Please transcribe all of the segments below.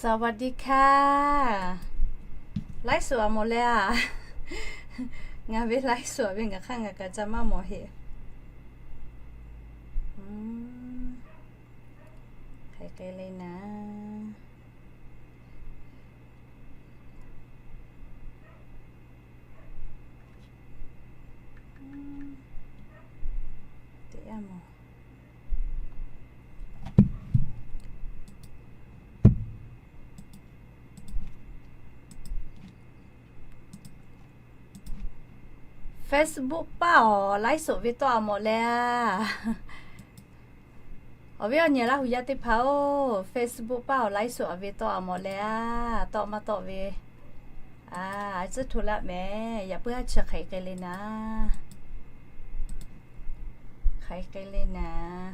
สวัสดีค่ะ ไลฟ์สดหมดเลยอ่ะ Ngaˬ ve ไลฟ์สด ve ngaˬ hk'aˇ ngaˬ kaꞈ ca maˇ mawˬ heˆ. Hk'aˬ hk'e le naˍ. Teˇ yanˇ mawˬ. Facebook paˇ awˬ ไลฟ์สด ve tawˆ a mawˬ leh a. Awˬ viˉ awˬ nyi Laˇ huˍ yaˇ teˇ hpaˍ-oˬ, Facebook paˇ awˬ ไลฟ์สด a ve tawˆ a mawˬ leh a. Tawˆ maˇ tawˆ ve, a, a tcuhˉ hto laˇ mehˍ. Yaꞈ puiˉ haˉ chi hk'aˬ hk'e le naˍ. Hk'aˬ hk'e le naˍ.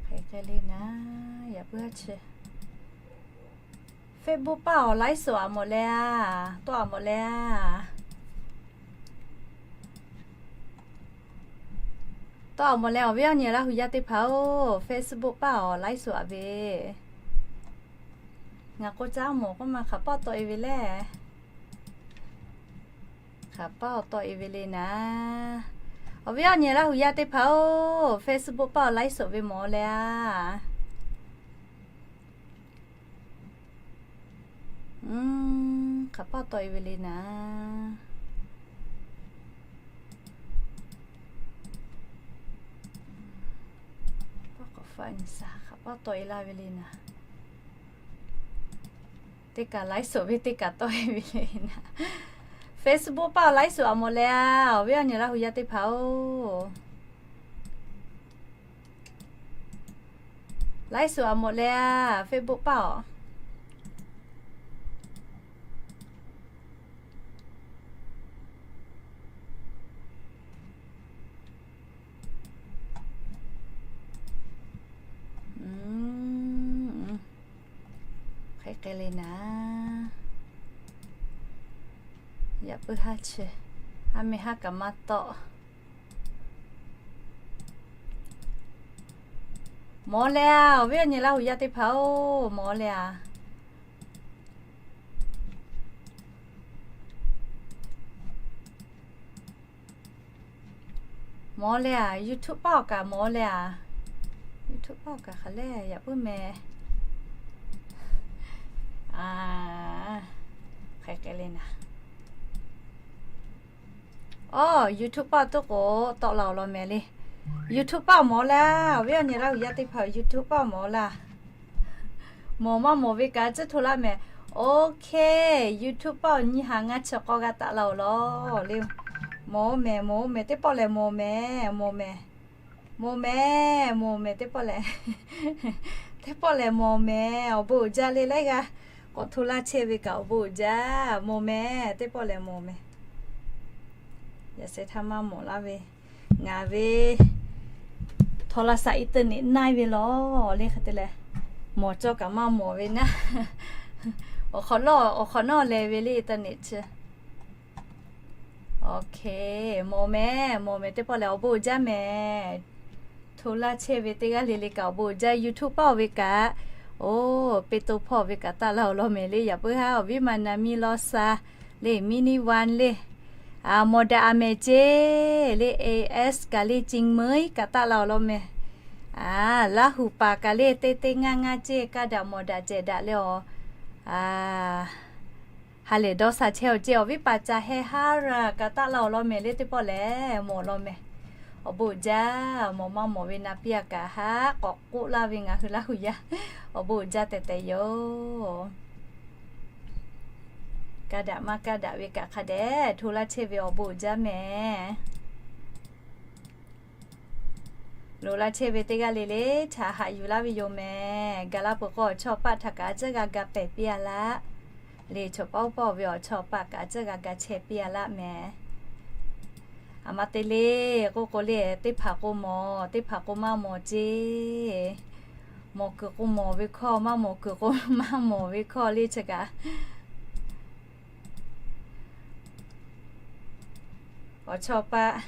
Hk'aˬ hk'e le naˍ, yaꞈ puiˉ haˉ chi. Facebook paˇ awˬ ไลฟ์สด a mawˬ leh a, tawˆ a mawˬ leh a. Tawˆ a mawˬ leh awˬ viˉ awˬ nyi Laˇ huˍ yaˇ teˇ hpaˍ-oˬ, Facebook paˇ awˬ ไลฟ์สด a ve. Ngaˬ k'o caˉ mawˬ k'oˆ ma hk'aˬ paˇ tawˆ e ve le. Hk'aˬ paˇ awˬ tawˆ e ve le naˍ. Awˬ viˉ awˬ nyi Laˇ huˍ yaˇ teˇ hpaˍ-oˬ, Facebook paˇ awˬ ไลฟ์สด ve mawˬ leh a. Hk'aˬ paˇ tawˆ e ve le naˍ. Paˇ k'awꞈ faˆ nyi shaˍ, hk'aˬ paˇ tawˆ e laˇ ve le naˍ. Teˇ kaꞈ ไลฟ์สด ve teˇ kaꞈ tawˆ e ve le naˍ. Facebook paˇ awˬ ไลฟ์สด a mawˬ leh a, awˬ viˉ awˬ nyi Laˇ huˍ yaˇ teˇ hpaˍ-oˬ. ไลฟ์สด a mawˬ leh a, Facebook paˇ awˬ. Hk'e hk'e le naˍ. Yaꞈ puiˉ haˉ chi, haˉ meh haˉ kaꞈ maˇ tawˆ. Mawˬ leh a, awˬ viˉ awˬ nyi Laˇ huˍ yaˇ teˇ hpaˍ-oˬ, mawˬ leh a. Mawˬ leh a, YouTube paˇ awˬ kaꞈ mawˬ leh a. YouTube paˇ awˬ kaꞈ hk'aˬ lehˬ yaꞈ puiˉ meh. Hk'e hk'e le naˍ. Aˬ, YouTube paˇ tuˉ k'o tawˆ la awˬ lawn mehˍ le. YouTube paˇ mawˬ leh, awˬ viˉ awˬ nyi Laˇ huˍ yaˇ teˇ hpaˍ YouTube paˇ mawˬ laˇ. Mawˬ maˇ mawˬ ve kaꞈ tcuhˉ hto laˇ mehˍ. OK, YouTube paˇ awˬ nyi haˍ ngaˇ chi k'awˇ g'a taˆ la awˬ lawn le. Mawˬ mehˍ, mawˬ mehˍ, teˇ pawˆ lehˬ mawˬ mehˍ, mawˬ mehˍ. Mawˬ mehˍ, mawˬ mehˍ, teˇ pawˆ lehˬ. Teˇ pawˆ lehˬ mawˬ mehˍ, awˬ bon uiˍ jaˇ le laiˉ g'aˇ. K'awꞈ hto laˇ chehˇ ve kaꞈ awˬ bon uiˍ jaˇ, mawˬ mehˍ, teˇ pawˆ lehˬ mawˬ mehˍ. Yaꞈ sheh htaˇ maˇ mawˬ laˇ ve, ngaˬ ve โทรศัพท์ internet ไร้ ve lawˬ le hk'e te leh, mawˬ cawˇ kaꞈ maˇ mawˬ ve naˉ. Awˬ hk'awꞈ nawˉ, awˬ hk'awꞈ nawˉ leh ve le internet chi. OK, mawˬ mehˍ, mawˬ mehˍ, teˇ pawˆ lehˬ awˬ bon uiˍ jaˇ mehˍ. Hto laˇ chehˇ ve teˇ g'aˇ le le kaꞈ awˬ bon uiˍ jaˇ, YouTube paˇ ve kaꞈ, oˬ, peˇ to hpawˇ ve kaꞈ taˆ laˇ awˬ lawn mehˍ le. Yaꞈ puiˉ haˉ awˬ viˉ ma naˍ mi law sha le, mini one le, a, mawˬ daꞈ a mehˍ ceˇ le, AS kaꞈ le, เชียงใหม่ kaꞈ taˆ laˇ awˬ lawn mehˍ. A, Laˇhuˍ paˍ kaꞈ le, teˇ teˇ ngaˇ ngaˇ ceˇ, kaˇ daꞈ mawˬ daꞈ cehˬ daꞈ le awˬ. A, ha lehˬ dawˇ sha chehˇ awˬ ceˇ, awˬ viˉ paˍ ca heh haˉ raˬ kaꞈ taˆ laˇ awˬ lawn mehˍ le, teˇ pawˆ lehˬ mawˬ lawn mehˍ. Awˬ bon uiˍ jaˇ, mawˬ maˇ mawˬ ve naˍ piˇ a kaꞈ haˉ k'awꞈ k'oˆ laˇ ve ngaˬ hui Laˇhuˍ yaˇ, awˬ bon uiˍ jaˇ tehꞈ tehꞈ yoˬ. Kaˇ daꞈ maˇ kaˇ daꞈ ve kaꞈ hk'a dehꞈ hto laˇ chehˇ ve awˬ bon uiˍ jaˇ mehˍ. Loꞈ laˇ chehˇ ve teˇ g'aˇ le le htaꞈ haꞈ yuˬ laˇ ve yoˬ mehˍ. Gaˬ la peuˬ k'o, awˬ chawˇ awˬ paˆ htaꞈ kaꞈ a ciˉ g'a ga pehˬ piˇ a laˇ. Le chaw paˆ uˉ paˆ ve awˬ chawˇ awˬ paˆ kaꞈ a ciˉ g'a ga chehˇ piˇ a laˇ mehˍ. A ma te le k'oˆ k'o le, teˇ hpaˍ k'o mawˬ, teˇ hpaˍ k'o maˇ mawˬ ceˇ. Mawˬ kuiˬ k'o mawˬ ve hkawˇ, maˇ mawˬ kuiˬ k'o maˇ mawˬ ve hkawˇ le chi kaꞈ, awˬ chawˇ awˬ paˆ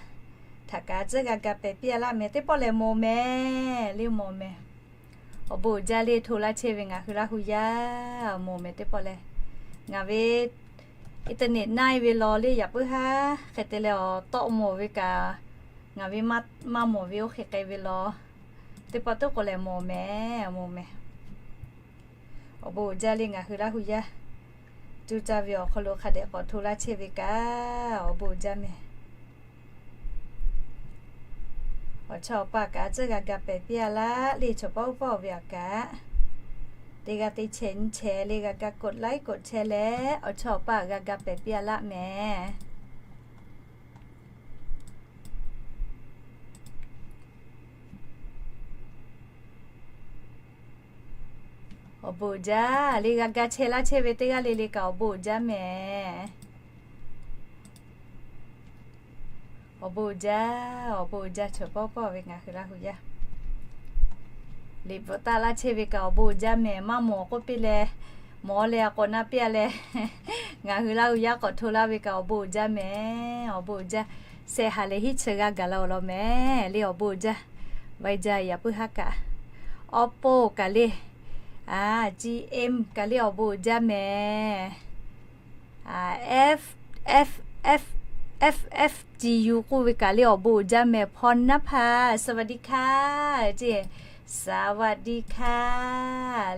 htaꞈ kaꞈ a ciˉ g'a ga pehˬ piˇ a laˇ mehˍ. Teˇ pawˆ lehˬ mawˬ mehˍ le, mawˬ mehˍ. Awˬ bon uiˍ jaˇ le hto laˇ chehˇ ve ngaˬ hui Laˇ hu yaˇ mawˬ mehˍ. Teˇ pawˆ lehˬ ngaˬ ve internet naiˇ ve law le yaꞈ puiˉ haˉ hk'e te leh awˬ tawˆ mawˬ ve kaꞈ, ngaˬ ve maˇ mawˬ ve oˇ hk'e k'ai ve law. Teˇ pawˆ tuˉ k'o lehˬ mawˬ mehˍ, mawˬ mehˍ. Awˬ bon uiˍ jaˇ le ngaˬ hui Laˇ hu yaˇ, cuˇ caˇ ve awˬ hk'aw lo hk'a dehꞈ k'awꞈ hto laˇ chehˇ ve kaꞈ awˬ bon uiˍ jaˇ mehˍ. Awˬ chawˇ awˬ paˆ kaꞈ a ciˉ g'a ga pehˬ piˇ a laˇ le chaw paˆ uˉ paˆ ve a kaꞈ, teˇ g'aˇ teˇ chehˇ nyi chehˇ le g'a ga กดไลค์ กดแชร์ leh awˬ chawˇ awˬ paˆ g'a ga pehˬ piˇ a laˇ mehˍ. Awˬ bon uiˍ jaˇ le g'a ga chehˇ laˇ chehˇ ve teˇ g'aˇ le le kaꞈ awˬ bon uiˍ jaˇ mehˍ. Awˬ bon uiˍ jaˇ, awˬ bon uiˍ jaˇ chaw paˆ uˉ paˆ ve ngaˬ hui Laˇ hu yaˇ. Liꞈ bvuhꞈ taˆ laˇ chehˇ ve kaꞈ awˬ bon uiˍ jaˇ mehˍ. Maˇ mawˬ k'oˆ piˇ leh, mawˬ leh a k'awꞈ na piˇ a leh, ngaˬ hui Laˇ hu yaˇ k'awꞈ hto laˇ ve kaꞈ awˬ bon uiˍ jaˇ mehˍ. Awˬ bon uiˍ jaˇ. Shehˆ ha lehˬ hiˉ chi g'a gaˬ la awˬ lawn mehˍ le awˬ bon uiˍ jaˇ. Vaiˇ jaˇ yaꞈ puiˉ haˉ kaꞈ, Oppo kaꞈ le, a, G M kaꞈ le awˬ bon uiˍ jaˇ mehˍ. F F F F F G U k'oˆ ve kaꞈ le awˬ bon uiˍ jaˇ mehˍ. พรนภา สวัสดีค่ะ ceˇ, สวัสดีค่ะ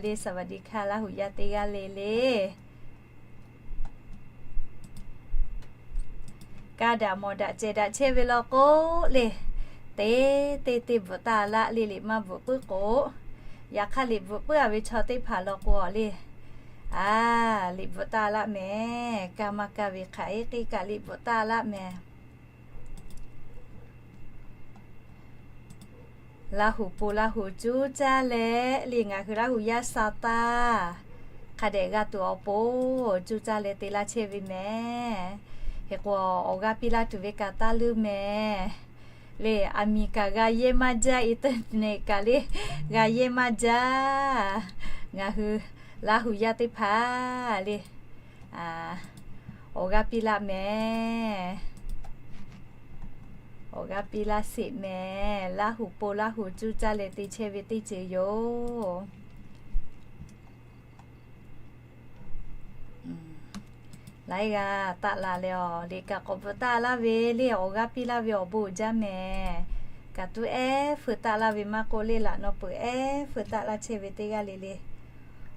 le สวัสดีค่ะ Laˇ hu yaˇ teˇ g'aˇ le le. Kaˇ daꞈ mawˬ daꞈ cehˬ daꞈ chehˇ ve law k'o le, teˇ teˇ teˇ bvuhꞈ taˆ laˇ le. Liꞈ maˇ bvuhꞈ puiˉ k'o, yaꞈ hk'aˇ liꞈ bvuhꞈ puiˉ a ve chaw teˇ hpaˍ law k'o le, a, liꞈ bvuhꞈ taˆ laˇ mehˍ. Kaˇ maˇ kaˇ ve hk'aˬ iˉ k'e kaꞈ liꞈ bvuhꞈ taˆ laˇ mehˍ. Laˇ hu po Laˇ hu cuˇ caˇ leh le ngaˬ hui Laˇ hu yaˇ sa taˇ hk'a dehꞈ g'a tuˬ awˬ pon cuˇ caˇ leh te laˇ chehˇ ve mehˍ. Hk'e k'o awˬ g'aˇ piˇ laˇ tuˬ ve kaꞈ taˇ leuˇ mehˍ. Le, aˬ miˍ kaꞈ g'a yehˇ maˇ jaˇ, internet kaꞈ le g'a yehˇ maˇ jaˇ. Ngaˬ hui Laˇ hu yaˇ teˇ hpaˍ le, awˬ g'aˇ piˇ laˇ mehˍ. Awˬ g'aˇ piˇ laˇ sheˍ mehˍ. Laˇ hu po Laˇ hu cuˇ caˇ leh te chehˇ ve teˇ ceuˬ yoˬ. Laiˉ g'aˇ taˆ la leh awˬ liꞈ kaꞈ k'awꞈ bvuhꞈ taˆ laˇ ve le awˬ g'aˇ piˇ laˇ ve awˬ bon uiˍ jaˇ mehˍ. Kaꞈ tuˉ ehˉ feu taˆ laˇ ve maˇ k'oˆ le, laꞈ naw peuˬ ehˉ feu taˆ laˇ chehˇ ve teˇ g'aˇ le le,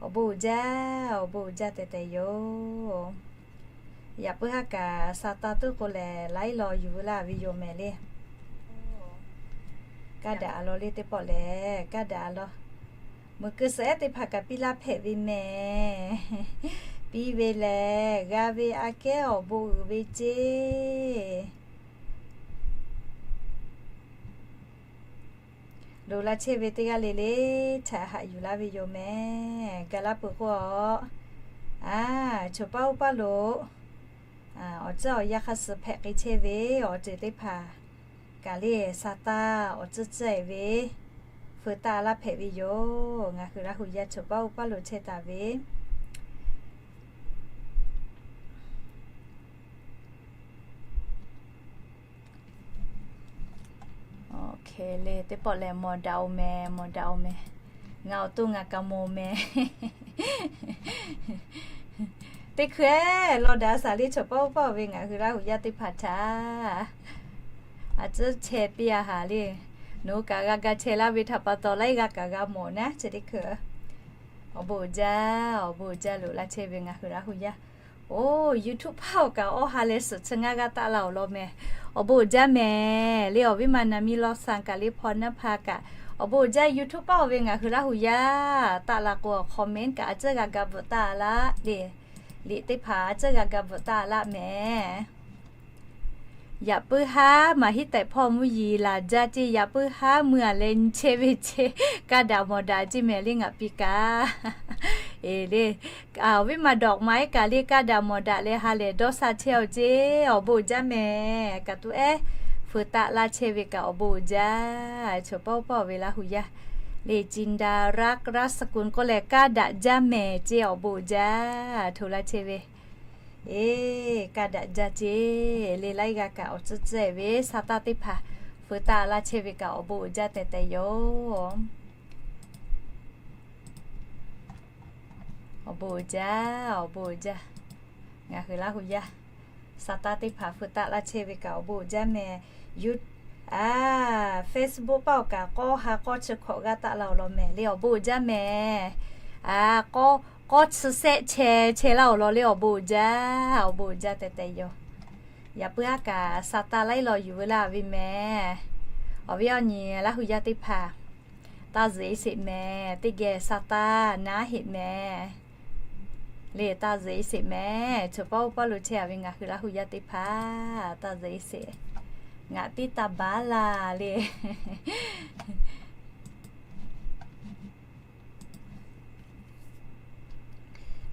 awˬ bon uiˍ jaˇ, awˬ bon uiˍ jaˇ tehꞈ tehꞈ yoˬ. Yaꞈ puiˉ haˉ kaꞈ sa taˇ tuˉ k'o lehˬ laiˉ law yuˬ veu laˇ ve yoˬ mehˍ le. Kaˇ daꞈ a law le teˇ pawˆ lehˬ, kaˇ daꞈ a law. Meuˬ keu suhˍ ehˉ teˇ hpaˍ kaꞈ piˇ laˇ hpehꞈ ve mehˍ. Piˇ ve lehˬ g'a ve aꞈ kehˉ awˬ bon uiˍ ve ceˇ. Loꞈ la chehˇ ve teˇ g'aˇ le le htaꞈ haꞈ yuˬ laˇ ve yoˬ mehˍ. Gaˬ la peuˬ k'o a, a, chaw paˆ uˉ paˆ lo awˬ tcuhˉ awˬ yanˇ hk'a suh hpehꞈ k'ai chehˇ ve awˬ ceuˬ teˇ hpaˍ kaꞈ le sa taˇ awˬ tcuhˉ tcuhˉ e ve feu taˆ laˇ hpehꞈ ve yoˬ. Ngaˬ hui Laˇ hu yaˇ chaw paˆ uˉ paˆ lo chehˇ taˍ ve Oˇ hk'e le teˇ pawˆ lehˬ mawˬ daꞈ oˬ mehˍ, mawˬ daꞈ oˬ mehˍ. Ngaˬ awˬ to ngaˬ kaꞈ mawˬ mehˍ. Teˇ hkui lawˇ daꞈ shaˍ le chaw paˆ uˉ paˆ ve ngaˬ hui Laˇ hu yaˇ teˇ hpaˍ htaꞈ a tcuhˉ chehˇ piˇ a haˍ le. Nawˬ hui kaꞈ g'a ga chehˇ laˇ ve htaꞈ pa taw laiˉ g'aˇ kaꞈ g'a mawˬ naˉ chi teˇ hkui. Awˬ bon uiˍ jaˇ, awˬ bon uiˍ jaˇ loꞈ laˇ chehˇ ve ngaˬ hui Laˇ hu yaˇ. Oˇ, YouTube hpaˇ awˬ kaꞈ awˇ ha leh suhˍ chi ngaˇ g'aˇ taˆ la awˬ lawn mehˍ. Awˬ bon uiˍ jaˇ mehˍ le awˬ viˉ ma naˍ mi law saˍ kaꞈ le hpaw naˇ hpa kaꞈ. Awˬ bon uiˍ jaˇ YouTube paˇ oˬ ve ngaˬ hui Laˇ hu yaˇ taˆ la k'o awˬ comment kaꞈ a tcuhˉ g'a ga bvuhꞈ taˆ laˇ le. Liꞈ teˇ hpaˍ a ciˉ g'a ga bvuhꞈ taˆ laˆ mehˍ. Yaꞈ puiˉ haˉ maˍ hiˉ tehꞈ hpawˇ mvuhˇ yeˬ laˬ jaˇ ceˇ. Yaꞈ puiˉ haˉ mui a leh nyi chehˇ ve ceˇ. Kaˇ daꞈ mawˬ daꞈ ceˇ mehˍ le ngaˬ piˇ kaꞈ. Eˬ le, awˬ viˉ ma dawꞈ ma ehˉ kaꞈ le kaˇ daꞈ mawˬ daꞈ leh ha lehˬ dawˇ sha chehˇ-aw ceˇ. Awˬ bon uiˍ jaˇ mehˍ. Kaꞈ tuˬ ehˉ feu taˆ laˇ chehˇ ve kaꞈ awˬ bon uiˍ jaˇ. Choˬ paˇ oˇ paˇ ve Laˇ hu yaˇ le Cinda Rask Rask Sakun k'oˆ leh kaˇ daꞈ jaˇ mehˍ ceˇ. Awˬ bon uiˍ jaˇ. Hto laˇ chehˇ ve, eˬ, kaˇ daꞈ jaˇ ceˇ. Le laiˉ g'aˇ kaꞈ awˬ tcuhˉ tcuhˉ-e ve sa taˇ teˇ hpaˍ feu taˆ laˇ chehˇ ve kaꞈ awˬ bon uiˍ jaˇ tehꞈ tehꞈ yoˬ. Awˬ bon uiˍ jaˇ, awˬ bon uiˍ jaˇ. Ngaˬ hui Laˇ hu yaˇ sa taˇ teˇ hpaˍ feu taˆ laˇ chehˇ ve kaꞈ awˬ bon uiˍ jaˇ mehˍ. Yuˇ, a, Facebook paˆ awˬ kaꞈ k'awˇ ha k'awˇ chi hkawꞈ g'aˇ taˆ la awˬ lawn mehˍ le awˬ bon uiˍ jaˇ mehˍ. A, k'awˇ, k'awˇ chi sehˆ chehˇ chehˇ laˇ awˬ lawn le awˬ bon uiˍ jaˇ, awˬ bon uiˍ jaˇ tehꞈ tehꞈ yoˬ. Yaꞈ puiˉ haˉ kaꞈ sa taˇ laiˉ law yuˬ veu laˇ ve mehˍ. Awˬ viˉ awˬ nyi Laˇ hu yaˇ teˇ hpaˍ, taˇ zuhꞈ e sheˍ mehˍ. Teˇ geh sa taˇ naˉ heˆ mehˍ. Le taˇ zuhꞈ e sheˍ mehˍ. Choˬ paˇ oˇ paˇ lo chehˇ a ve ngaˬ hui Laˇ hu yaˇ teˇ hpaˍ taˇ zuhꞈ e sheˍ. Ngaˬ tiˉ taˇ baˬ laˇ le.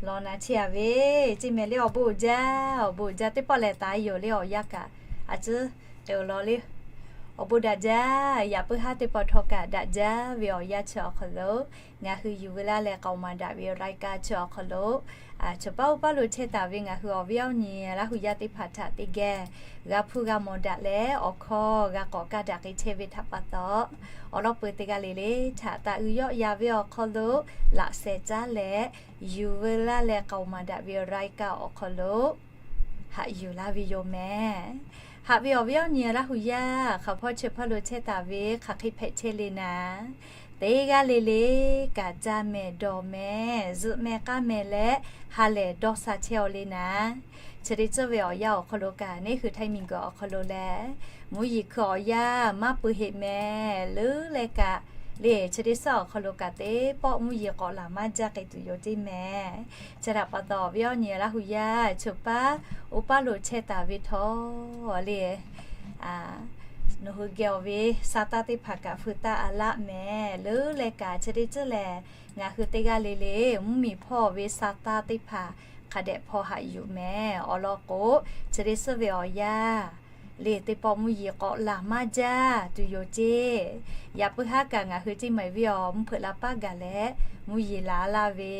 Lawˬ naˍ chehˇ a ve ceˇ mehˍ le awˬ bon uiˍ jaˇ, awˬ bon uiˍ jaˇ. Teˇ pawˆ lehˬ taˍ yoˬ le awˬ yanˇ kaꞈ a ciˉ k'ai-oˬ law le. Awˬ bon daꞈ jaˇ. Yaꞈ puiˉ haˉ teˇ pawˆ htawˇ kaꞈ daꞈ jaˇ ve awˬ yanˇ chi awˬ hk'aw lo ngaˬ hui yuˬ veu laˇ leh k'aoˍ maˍ daꞈ ve รายการ chi awˬ hk'aw lo, choˬ paˇ oˇ paˇ lo chehˇ taˍ ve ngaˬ hui awˬ viˉ awˬ nyi Laˇ hu yaˇ teˇ hpaˍ htaꞈ teˇ geh g'a hpuˇ g'a mawˬ daꞈ leh awˬ hkawˇ g'a k'awꞈ kaˇ daꞈ k'ai chehˇ ve htaꞈ pa taw, awˬ lawn peu teˇ g'aˇ le le htaꞈ taˍ uiˍ yawˆ yan ve awˬ hk'aw lo laꞈ sheh caˉ leh yuˬ veu laˇ leh k'aoˍ maˍ daꞈ ve รายการ awˬ hk'aw lo haꞈ yuˬ laˇ ve yoˬ mehˍ. Haꞈ ve awˬ viˉ awˬ nyi Laˇ hu yaˇ hk'aˬ hpawˇ chi hpawˇ lo chehˇ taˍ ve hk'aˬ hk'e hpehꞈ chehˇ le naˍ, teˇ g'aˇ le le kaꞈ ca mehˍ dawˬ mehˍ zuhꞈ mehˍ k'aˇ mehˍ leh ha lehˬ dawˇ sha chehˇ-aw le naˍ. Chi teˇ tcuhˇ ve awˬ yanˇ awˬ hk'aw lo kaꞈ neˇ hui htaiˇ miˬ guiˬ awˬ hk'aw lo lehˬ mvuhˇ yeˬ hkui awˬ yanˇ maˇ pui heˆ mehˍ. Leuˉ leh kaꞈ le chi teˇ suhˉ awˬ hk'aw lo kaꞈ teˇ pawˆ mvuhˇ yeˬ k'awꞈ laˬ maˇ jaˇ k'ai tuˬ yoˬ ceˇ mehˍ. Chi htaꞈ pa taw awˬ viˉ awˬ nyi Laˇ hu yaˇ choˬ paˇ oˇ paˇ lo chehˇ taˍ ve htawˇ le nawˬ hui geh awˬ ve sa taˇ teˇ hpaˍ kaꞈ feu taˆ a laˆ mehˍ. Leuˉ leh kaꞈ chi teˇ tcuhˇ lehˬ ngaˬ hui teˇ g'aˇ le le mvuhˇ miˬ hpawˇ ve sa taˇ teˇ hpaˍ hk'a dehꞈ hpaw haꞈ yuˬ mehˍ. Awˬ lawn k'o chi teˇ suhˉ ve awˬ yanˇ le teˇ pawˆ mvuhˇ yeˬ k'awꞈ laˬ maˇ jaˇ tuˬ yoˬ ceˇ. Yaꞈ puiˉ haˉ kaꞈ ngaˬ hui ceˇ mehˍ viˉ awˬ mvuhˇ hpeuꞈ la paˉ gaˬ leh mvuhˇ yeˬ laˬ laˇ ve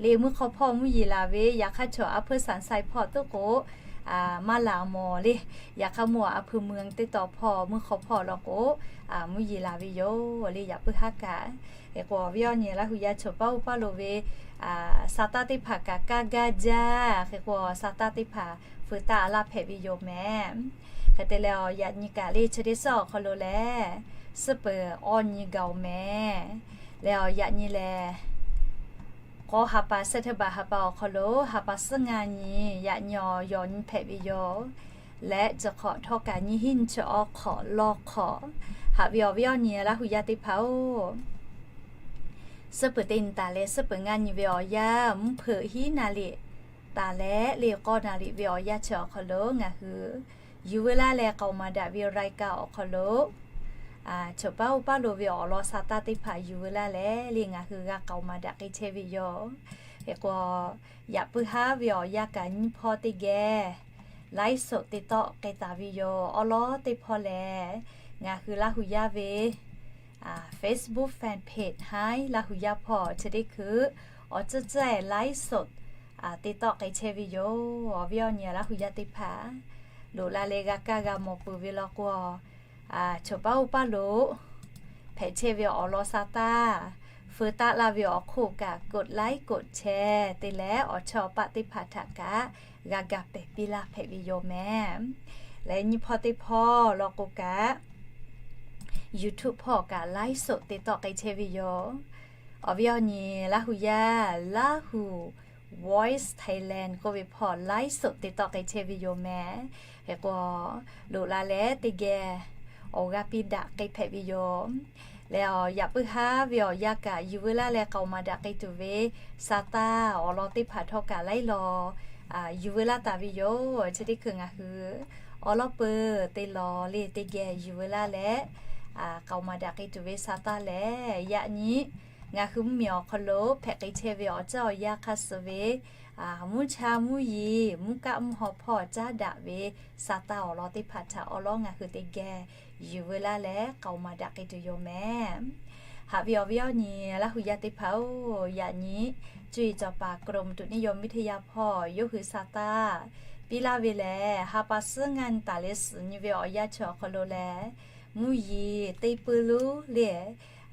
le mvuhˇ hk'aw hpawˇ mvuhˇ yeˬ laˬ ve yaꞈ hk'aˇ chaw a hpui sanˍ sai hpawˇ tuˉ k'o maˇ laˬ mawˬ le. Yaꞈ hk'aˇ mvuhˇ a hpui mui teˇ taw hpawˇ mvuhˇ hk'aw hpawˇ law k'o mvuhˇ yeˬ laˬ ve yoˬ le. Yaꞈ puiˉ haˉ kaꞈ hk'e k'o awˬ viˉ awˬ nyi Laˇ hu yaˇ choˬ paˇ oˇ paˇ lo ve sa taˇ teˇ hpaˍ kaꞈ kaˇ gaˇ jaˇ. Hk'e k'o sa taˇ teˇ hpaˍ feu taˆ a laˇ hpehꞈ ve yoˬ mehˍ. Hk'e te leh awˬ yaꞈ nyi kaꞈ le chi teˇ suhˉ awˬ hk'aw lo lehˬ suhˉ peuˬ awˇ nyi gaˬ-oˬ mehˍ. Leh awˬ yaꞈ nyi lehˬ k'awˇ ha pa September ha pa awˬ hk'aw lo ha pa suhˉ ngaˇ nyi yaꞈ nyi awˬ yawˬ nyi hpehꞈ ve yoˬ. Leh chi hk'awꞈ htawˇ kaꞈ nyiˇ hinˉ nyiˇ chi awˬ hk'awꞈ law hk'awꞈ haꞈ ve awˬ viˉ awˬ nyi Laˇ hu yaˇ teˇ hpaˍ-oˬ, suhˉ peuˬ teˇ nyi taˍ leh suhˉ peuˬ ngaˇ nyi ve awˬ yanˇ mvuhˇ hpeuꞈ hiˉ naˍ riˍ taˍ leh le k'awˇ naˍ riˍ ve awˬ yanˇ chi awˬ hk'aw lo ngaˬ hui yuˬ veu laˇ leh k'aoˍ maˍ daꞈ ve รายการ awˬ hk'aw lo choˬ paˇ oˇ paˇ lo ve awˬ lawn sa taˇ teˇ hpaˍ yuˬ veu laˇ leh le ngaˬ hui g'a k'aoˍ maˍ daꞈ k'ai chehˇ ve yoˬ. Hk'e k'o yaꞈ puiˉ haˉ ve awˬ yanˇ kaꞈ nyiˇ hpawˇ teˇ geh ไลฟ์สด te tawˆ k'ai taˍ ve yoˬ. Awˉ lawˉ teˇ hpawˇ lehˬ ngaˬ hui Laˇ hu yaˇ ve Facebook fan page haˉ Laˇ hu yaˇ hpawˇ chi teˇ hkui awˬ tcuhˉ tcuhˉ-e ไลฟ์สด te tawˆ k'ai chehˇ ve yoˬ. Awˬ viˉ awˬ nyi Laˇ hu yaˇ teˇ hpaˍ loꞈ la leh g'a kaˇ g'a mawˬ peuˬ ve law k'o choˬ paˇ oˇ paˇ lo hpehꞈ chehˇ ve awˬ lawn sa taˇ feu taˆ laˇ ve awˬ hk'oˆ kaꞈ กดไลค์ กดแชร์ te leh awˬ chawˇ awˬ paˆ teˇ hpaˍ htaꞈ kaꞈ g'a ga pehˬ piˇ laˇ hpehꞈ ve yoˬ mehˍ. Leh nyiˇ hpawˇ teˇ hpawˇ law k'o kaꞈ YouTube hpawˇ kaꞈ ไลฟ์สด te tawˆ k'ai chehˇ ve yoˬ. Awˬ viˉ awˬ nyi Laˇ hu yaˇ Laˇ hu Voice Thailand k'oˆ ve hpawˇ ไลฟ์สด te tawˆ k'ai chehˇ ve yoˬ mehˍ. Hk'e k'o loꞈ la leh teˇ geh awˬ g'aˇ piˇ daꞈ k'ai hpehꞈ ve yoˬ. Leh awˬ yaꞈ puiˉ haˉ ve awˬ yanˇ kaꞈ yuˬ veu laˇ leh k'aoˍ maˍ daꞈ k'ai tuˬ ve sa taˇ awˬ lawn teˇ hpaˍ htawˇ kaꞈ laiˉ law yuˬ veu laˇ taˍ ve yoˬ. Chi teˇ hkui ngaˬ hui awˬ lawˉ peuˬ te lawˬ le teˇ geh yuˬ veu laˇ leh, k'aoˍ maˍ daꞈ k'ai tuˬ ve sa taˇ lehˬ, yaꞈ nyi ngaˬ hui mvuhˇmiˬ awˬ hk'aw lo hpehꞈ k'ai chehˇ ve awˬ caˉ awˬ yanˇ hk'aˇ suh ve mvuhˇ cha mvuhˇ yeˬ mvuhˇ kaˆ mvuhˇ haw hpawˇ caˉ daꞈ ve sa taˇ awˬ lawn teˇ hpaˍ htaꞈ awˬ lawˉ ngaˬ hui teˇ geh yuˬ veu laˇ leh k'aoˍ maˍ daꞈ k'ai tuˬ yoˬ mehˍ. Haꞈ ve awˬ viˉ awˬ nyi Laˇ hu yaˇ teˇ hpaˍ-oˬ, yaꞈ nyi cuˇ yiˍ cawˬ paˍ กรมอุตุนิยมวิทยา hpawˇ yawˇ hui sa taˇ piˇ laˇ ve lehˬ, ha pa suhˉ ngaˇ nyi taˍ leh suhˍ nyi ve awˬ yanˇ chi awˬ hk'aw lo lehˬ, mvuhˇ yeˬ teˇ puiˉ lonˉ le,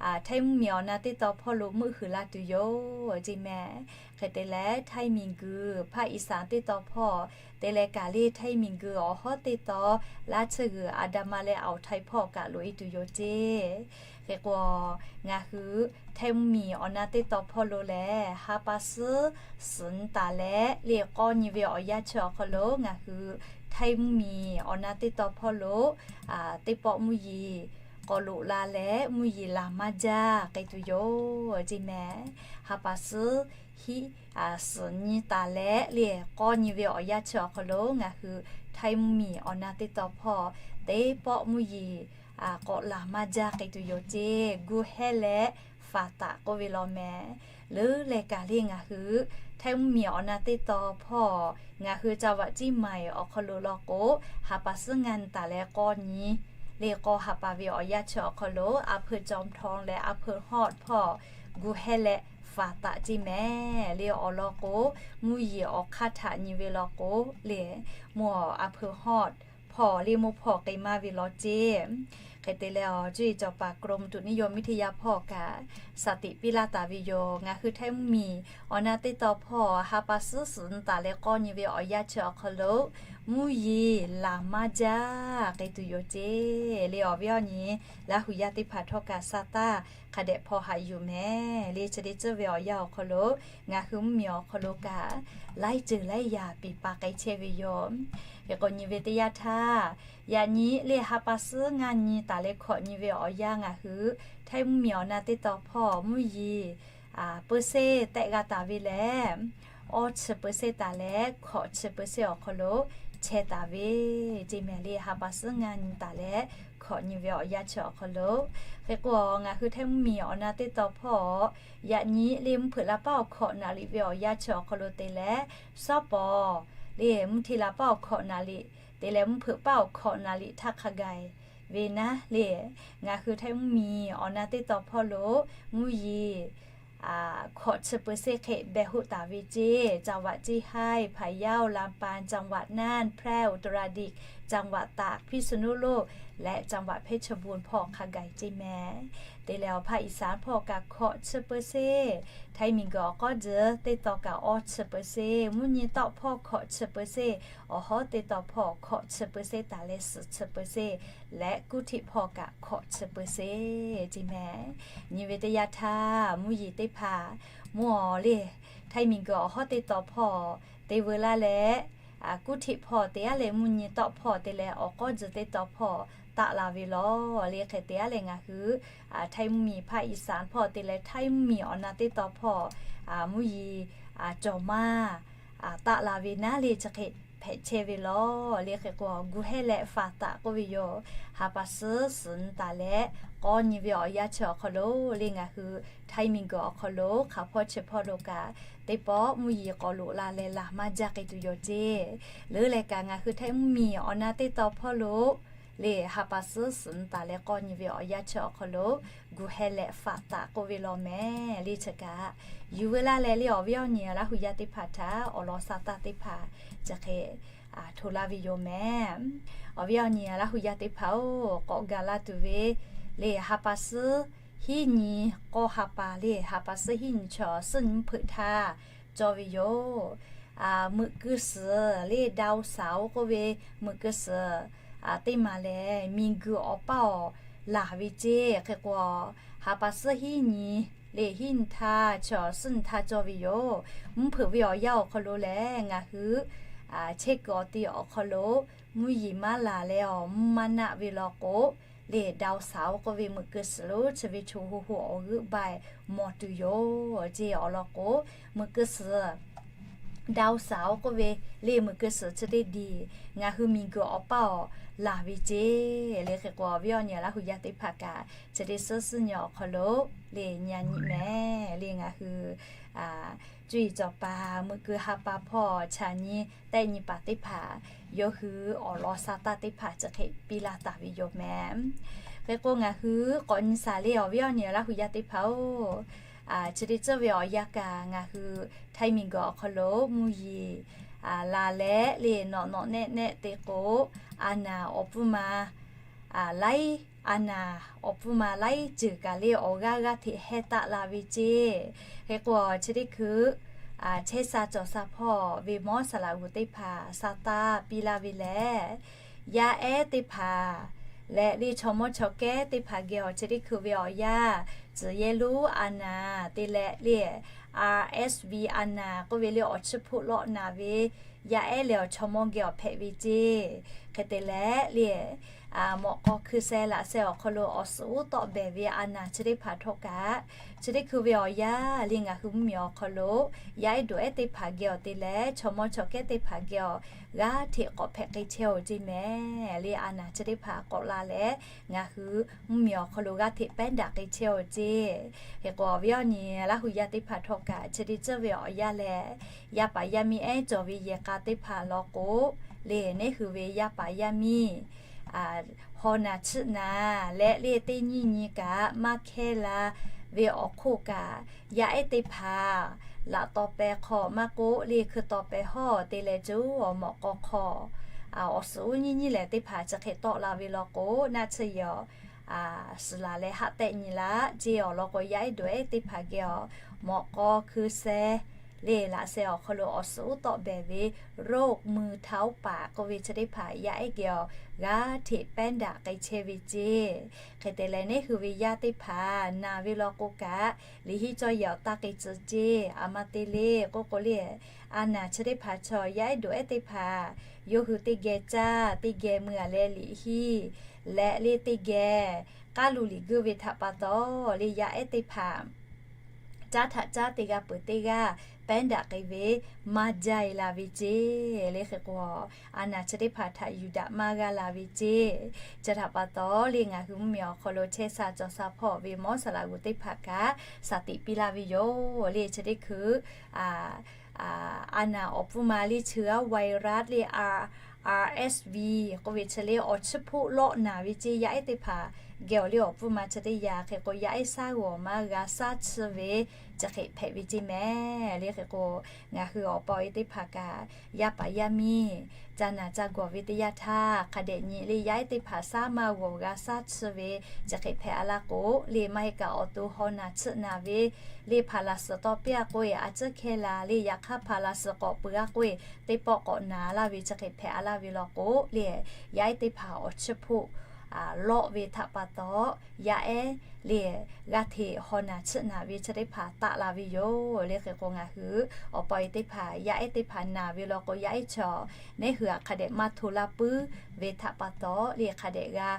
Htaiˇ mvuhˇmiˬ awˬ na teˇ tawn hpawˇ lo meuˆ huiˍ la tuˬ yoˬ ceˇ mehˍ. Hk'e te leh, Htaiˇ miˬguiˬ ภาคอีสาน teˇ tawn hpawˇ te leh kaꞈ le, Htaiˇ miˬguiˬ awˬ hawˉ teˇ tawn laˇ tsuhˇ g'uiˬ Aˍdanˍ ma leh Awˍ htaiˍ hpawˇ kaꞈ loꞈ-e tuˬ yoˬ ceˇ. Hk'e k'o, ngaˬ hui Htaiˇ mvuhˇmiˬ awˬ na teˇ tawn hpawˇ lo lehˬ, ha pa suhˉ suhˍ nyi taˍ leh le k'awˇ nyi ve awˬ yanˇ chi awˬ hk'aw lo ngaˬ hui Htaiˇ mvuhˇmiˬ awˬ na teˇ tawn hpawˇ lo teˇ pawˆ mvuhˇ yeˬ k'awꞈ loꞈ la leh mvuhˇ yeˬ laˬ maˇ jaˇ k'ai tuˬ yoˬ ceˇ mehˍ. Ha pa suhˉ hiˆ suhˍ nyi taˍ leh le k'awˇ nyi ve awˬ yanˇ chi awˬ hk'aw lo ngaˬ hui Htaiˇ mvuhˇmiˬ awˬ na teˇ tawn hpawˇ teˇ pawˆ mvuhˇ yeˬ k'awꞈ laˬ maˇ jaˇ k'ai tuˬ yoˬ ceˇ. Gu hehˇ leh faˍ taˍ k'oˆ ve law mehˍ. Leuˉ leh kaꞈ le ngaˬ hui Htaiˇ mvuhˇmiˬ awˬ na teˇ tawn hpawˇ ngaˬ hui จังหวัดเชียงใหม่ awˬ hk'aw lo law k'o, ha pa suhˉ ngaˇ nyi taˍ leh k'awˇ nyi le k'awˇ ha pa ve awˬ yanˇ chi awˬ hk'aw lo อำเภอจอมทอง leh อำเภอฮอด hpawˇ gu hehˇ leh faˍ taˍ ceˇ mehˍ. Le awˬ lawn k'o, mvuhˇ yeˬ awˬ hk'aˇ htaꞈ nyi ve law k'o le, mvuhˇ อำเภอฮอด hpawˇ le mvuhˇ hpawˇ k'ai maˇ ve law ceˇ. Hk'e te leh, cuˇ yiˍ cawˬ paˍ กรมอุตุนิยมวิทยา hpawˇ kaꞈ saˍ tiꞈ piˇ laˇ taˍ ve yoˬ. Ngaˬ hui Htaiˇ mvuhˇmiˬ awˬ na teˇ tawn hpawˇ ha pa suhˉ suhˍ nyi taˍ leh k'awˇ nyi ve awˬ yanˇ chi awˬ hk'aw lo mvuhˇ yeˬ laˬ maˇ jaˇ k'ai tuˬ yoˬ ceˇ. Le awˬ viˉ awˬ nyi Laˇ hu yaˇ teˇ hpaˍ htawˇ kaꞈ sa taˇ hk'a dehꞈ hpaw haꞈ yuˬ mehˍ. Le chi teˇ ceuˬ ve awˬ yanˇ awˬ hk'aw lo ngaˬ hui mvuhˇmiˬ awˬ hk'aw lo kaꞈ laiˉ ceuˬ laiˉ yaꞈ piˍ pa k'ai chehˇ ve yoˬ. Hk'e k'o, nyi ve teˇ yanˇ htaˇ, yaꞈ nyi le ha pa suhˉ ngaˇ nyi taˍ leh hkawꞈ nyi ve awˬ yanˇ ngaˬ hui Htaiˇ mvuhˇmiˬ awˬ na teˇ tawn hpawˇ mvuhˇ yeˬ เปอร์เซ็นต์ tehˆ g'a taˍ ve lehˬ, awˇ chi เปอร์เซ็นต์ taˍ leh hkawꞈ chi เปอร์เซ็นต์ awˬ hk'aw lo chehˇ taˍ ve ceˇ mehˍ. Le ha pa suhˉ ngaˇ nyi taˍ leh hkawꞈ nyi ve awˬ yanˇ chi awˬ hk'aw lo, hk'e k'o, ngaˬ hui Htaiˇ mvuhˇmiˬ awˬ na teˇ tawn hpawˇ yaꞈ nyi le mvuhˇ hpeuꞈ la paˉ awˬ hkawꞈ naˍ riˍ ve awˬ yanˇ chi awˬ hk'aw lo te leh, sawˉ pawˍ le mvuhˇ hteˇ la paˉ awˬ hkawꞈ naˍ riˍ te leh mvuhˇ hpeuꞈ paˉ awˬ hkawꞈ naˍ riˍ htaˇ hk'a gaˬ ve naˉ le, ngaˬ hui Htaiˇ mvuhˇmiˬ awˬ na teˇ tawn hpawˇ lo mvuhˇ yeˬ hkawꞈ chi เปอร์เซ็นต์ hk'e behˬ hoˆ taˍ ve ceˇ. จังหวัดเชียงราย พะเยา ลำปาง จังหวัดน่าน แพร่ อุตรดิตถ์ จังหวัดตาก พิษณุโลก และจังหวัดเพชรบูรณ์ hpawˇ hk'a gaˬ ceˇ mehˍ. Te leh awˬ ภาคอีสาน hpawˇ kaꞈ hkawꞈ chi เปอร์เซ็นต์, Htaiˇ miˬguiˬ awˬ k'awˉ tzuhˬ teˇ tawn kaꞈ awˇ chi เปอร์เซ็นต์, mvuhˇ nyi tawˆ hpawˇ hkawꞈ chi เปอร์เซ็นต์, awˬ hawˉ teˇ tawn hpawˇ hkawꞈ chi เปอร์เซ็นต์ taˍ leh suhˍ chi เปอร์เซ็นต์ leh kuˇ htiˆ hpawˇ kaꞈ hkawꞈ chi เปอร์เซ็นต์ ceˇ mehˍ. Nyi ve teˇ yanˇ htaˇ, mvuhˇ yeˬ teˇ hpaˍ mvuhˇ awˬ le Htaiˇ miˬguiˬ awˬ hawˉ teˇ tawn hpawˇ te veu laˇ leh, kuˇ htiˆ hpawˇ te aˉ leh mvuhˇ nyi tawˆ hpawˇ te leh awˬ k'awˉ tzuhˬ teˇ tawn hpawˇ taˆ la ve law. Le hk'e te aˉ leh ngaˬ hui Htaiˇ mvuhˇmiˬ ภาคอีสาน hpawˇ te leh Htaiˇ mvuhˇmiˬ awˬ na teˇ tawn hpawˇ mvuhˇ yeˬ cawˬ maˇ taˆ la ve naˉ le chi hk'e hpehꞈ chehˇ ve law. Le hk'e k'o, gu hehˇ leh faˍ taˍ k'oˆ ve yoˬ. Ha pa suhˉ suhˍ nyi taˍ leh k'awˇ nyi ve awˬ yanˇ chi awˬ hk'aw lo le ngaˬ hui Htaiˇ miˬguiˬ awˬ hk'aw lo hk'aˬ hpawˇ chi hpawˇ lo kaꞈ teˇ pawˆ mvuhˇ yeˬ k'awꞈ loꞈ la leh laˬ maˇ jaˇ k'ai tuˬ yoˬ ceˇ. Leuˉ leh kaꞈ ngaˬ hui Htaiˇ mvuhˇmiˬ awˬ na teˇ tawn hpawˇ lo le ha pa suhˉ suhˍ nyi taˍ leh k'awˇ nyi ve awˬ yanˇ chi awˬ hk'aw lo gu hehˇ leh faˍ taˍ k'oˆ ve law mehˍ. Le chi kaꞈ yuˬ veu laˇ leh le awˬ viˉ awˬ nyi Laˇ hu yaˇ teˇ hpaˍ htaꞈ awˬ lawn sa taˇ teˇ hpaˍ chi hk'e hto laˇ ve yoˬ mehˍ. Awˬ viˉ awˬ nyi Laˇ hu yaˇ teˇ hpaˍ-oˬ, k'awꞈ gaˬ la tuˬ ve le ha pa suhˉ hiˉ nyi k'awˇ ha pa le ha pa suhˉ hiˉ nyi chaw suhˉ nyi mvuhˇ hpeuꞈ htaˇ cawˇ ve yoˬ. Meuꞈ keu suhˍ le ดาวเสาร์ k'oˆ ve meuꞈ keu suhˍ teˇ maˬ lehˬ, miˬguiˬ awˬ paˇ awˬ laˬ ve ceˇ. Hk'e k'o, ha pa suhˉ hiˉ nyi le hiˉ nyi htaˇ chaw suhˉ nyi htaˇ cawˇ ve yoˬ. Mvuhˇ hpeuꞈ ve awˬ yanˇ awˬ hk'aw lo lehˬ, ngaˬ hui chehˇ kuiˬ awˬ ti awˬ hk'aw lo mvuhˇ yeˬ maˇ laˬ leh awˬ mvuhˇ maˇ naˆ ve law k'o, le ดาวเสาร์ k'oˆ ve meuꞈ keu suhˍ lo chi ve chaw hui hui awˬ g'euˆ bai mawˬ tuˬ yoˬ ceˇ. Awˬ lawn k'o, meuꞈ keu suhˍ Dawˇ sha-oˬ k'oˆ ve le, meuˬ keu suhˍ chi teˇ diˬ ngaˬ hui miˬguiˬ awˬ paˇ awˬ laˬ ve ceˇ le. Hk'e k'o, awˬ viˉ awˬ nyi Laˇ hu yaˇ teˇ hpaˍ kaꞈ, chi teˇ suhˉ suhˉ nyi awˬ hk'aw lo le nyi a nyi mehˍ le, ngaˬ hui cuˇ yiˍ cawˬ paˍ meuˬ keu ha pa hpawˇ chaꞈ nyi tehˆ nyi paˍ teˇ hpaˍ yawˇ hui awˬ lawn sha taˇ teˇ hpaˍ chi hk'e piˇ laˇ taˍ ve yoˬ mehˍ. Hk'e k'o, ngaˬ hui k'awꞈ nyi shaˍ le, awˬ viˉ awˬ nyi Laˇ hu yaˇ teˇ hpaˍ-oˬ, chi teˇ tcuhˉ ve awˬ yanˇ kaꞈ ngaˬ hui Htaiˇ miˬguiˬ awˬ hk'aw lo mvuhˇ yeˬ la leh le, nawꞈ nawꞈ nehˆ nehˆ te k'o, a naˍ awˬ pfuhˇ ma laiˉ, a naˍ awˬ pfuhˇ ma laiˉ ceuˬ kaꞈ le awˬ g'aˇ g'aˇ hteꞈ heh taˆ la ve ceˇ. Hk'e k'o, chi teˇ hkui chehˇ sha cawˬ sha hpawˇ ve mawˇ saˍ laꞈ g'uˬ teˇ hpaˍ sha taˇ piˇ laˇ ve lehˬ, yaˇ ehˉ teˇ hpaˍ leh le chaw mawˇ chaw kehˉ teˇ hpaˍ geh awˬ chi teˇ hkui ve awˬ yanˇ, tcuhˬ yehˇ lonˉ a naˍ te leh le, RSV a naˍ k'oˆ ve le awˬ chiˇ hpoˆ lawˆ naˍ ve yaˇ ehˉ leh awˬ chaw mawˇ geh awˬ hpehꞈ ve ceˇ. Hk'e te leh le, mawꞈ k'aw hkui sheh laꞈ sheh awˬ hk'aw lo awˬ suhˍ uˉ tawˆ behˬ ve a naˍ chi teˇ hpaˍ htawˇ kaꞈ, chi teˇ hkui ve awˬ yanˇ le ngaˬ hui mvuhˇmiˬ awˬ hk'aw lo yaˇ ehˉ doꞈ ehˉ teˇ hpaˍ geh awˬ te leh chaw mawˇ chaw kehˉ teˇ hpaˍ geh awˬ g'aˇ hteꞈ k'awꞈ hpehꞈ k'ai chehˇ-oˬ ceˇ mehˍ le. A naˍ chi teˇ hpaˍ k'awꞈ la leh, ngaˬ hui mvuhˇmiˬ awˬ hk'aw lo g'aˇ hteꞈ pehˉ daꞈ k'ai chehˇ-oˬ ceˇ. Hk'e k'o, awˬ viˉ awˬ nyi Laˇ hu yaˇ teˇ hpaˍ htawˇ kaꞈ, chi teˇ tcuhˉ ve awˬ yanˇ lehˬ, yaˇ paˍ yaˇ miˇ ehˉ cawˬ ve yehˬ k'a teˇ hpaˍ law k'o, le neˉ hui ve yaˇ paˍ yaˇ miˇ haw naˬ chiˆ naˬ leh le teˇ nyiˇ nyi kaꞈ maˇ hkehˇ la ve awˬ hk'oˆ kaꞈ, yaˇ ehˉ teˇ hpaˍ laꞈ taw peh hk'aw maˇ k'oˆ le hkui taw peh hawˇ te leh coˇ awˬ mawꞈ k'aw hk'aw awˬ suhˍ uˉ nyiˇ nyiˇ lehˬ teˇ hpaˍ chi hk'e tawˆ la ve law k'o, naˆ tsuhˇ yehˬ awˬ suhˍ laˬ leh haˆ tehˆ nyi laˇ ceˇ. Awˬ lawn k'o, yaˇ ehˉ doꞈ ehˉ teˇ hpaˍ geh awˬ mawꞈ k'aw hkui sheh le laꞈ sheh awˬ hk'aw lo awˬ suhˍ uˉ tawˆ behˬ ve โรคมือเท้าปาก k'oˆ ve chi teˇ hpaˍ yaˇ ehˉ geh awˬ g'aˇ hteꞈ pehˉ daꞈ k'ai chehˇ ve ceˇ. Hk'e te leh neˉ hui ve yaˇ teˇ hpaˍ naˬ ve law k'o kaꞈ, liꞈ hiˆ cawˇ yehˬ awˬ taˇ k'ai tcuh ceˇ. A ma te le k'oˆ k'o le, a naˍ chi teˇ hpaˍ chaw yaˇ ehˉ doꞈ ehˉ teˇ hpaˍ yawˇ hui teˇ geh caˇ teˇ geh mui-a leh liꞈ hiˆ leh le teˇ geh k'aˉ lu liꞈ guˇ ve htaꞈ pa taw le yaˇ ehˉ teˇ hpaˍ caˉ htaꞈ caˉ teˇ g'aˇ peuˬ teˇ g'aˇ pehˉ daꞈ k'ai ve maˇ jaˇ-e la ve ceˇ. Le hk'e k'o, a naˍ chi teˇ hpaˍ htaꞈ yuˬ daꞈ maˇ g'a la ve ceˇ. Chi htaꞈ pa taw le ngaˬ hui mvuhˇmiˬ awˬ hk'aw lo chehˇ sha cawˬ sha hpawˇ ve mawˇ saˍ laꞈ g'uˬ teˇ hpaˍ kaꞈ shaˍ tiꞈ piˇ laˇ ve yoˬ. Le chi teˇ hkui a naˍ awˬ pfuhˇ ma le chi g'aˇ virus le RSV k'oˆ ve chi le awˬ chiˇ hpoˆ lawˆ naˍ ve ceˇ. Yaˇ ehˉ teˇ hpaˍ geh awˬ le awˬ pfuhˇ ma chi teˇ yanˇ hk'e k'o, yaˇ ehˉ shaˉ g'awˬ maˇ g'a shaˉ chiˇ ve chi hk'e hpehꞈ ve ceˇ mehˍ. Le hk'e k'o, ngaˬ hui awˬ pa awˬ e teˇ hpaˍ kaꞈ, yaˇ paˍ yaˇ miˇ ca naˬ ca gawˬ ve teˇ yanˇ htaˇ hk'a dehꞈ nyi le yaˇ ehˉ teˇ hpaˍ shaˉ maˇ g'awˬ g'a shaˉ chiˇ ve chi hk'e hpehꞈ-a laˇ k'o le, maˇ heˆ kaꞈ awˬ to haw naˬ chiˆ naˬ ve le hpaˍ laˬ suhˍ taw piˇ-a k'oˆ-e, a ciˉ hkehˇ la le yaꞈ hk'aˇ hpaˍ laˬ suhˍ k'awꞈ peuˬ-a k'oˆ-e, teˇ pawˆ k'awꞈ naˬ laˇ ve chi hk'e hpehꞈ-a laˇ ve law k'o le, yaˇ ehˉ teˇ hpaˍ awˬ chiˇ hpoˆ lawˆ ve htaꞈ pa taw, yaˇ ehˉ le g'aˇ hteꞈ haw naˬ chiˆ naˬ ve chi teˇ hpaˍ taˆ la ve yoˬ. Le hk'e k'o, ngaˬ hui awˬ pa awˬ e teˇ hpaˍ yaˇ ehˉ teˇ hpaˍ naˬ ve law k'o, yaˇ ehˉ chaw neˉ hui-a hk'a dehꞈ maˇ hto laˇ puiˉ ve htaꞈ pa taw le hk'a dehꞈ g'a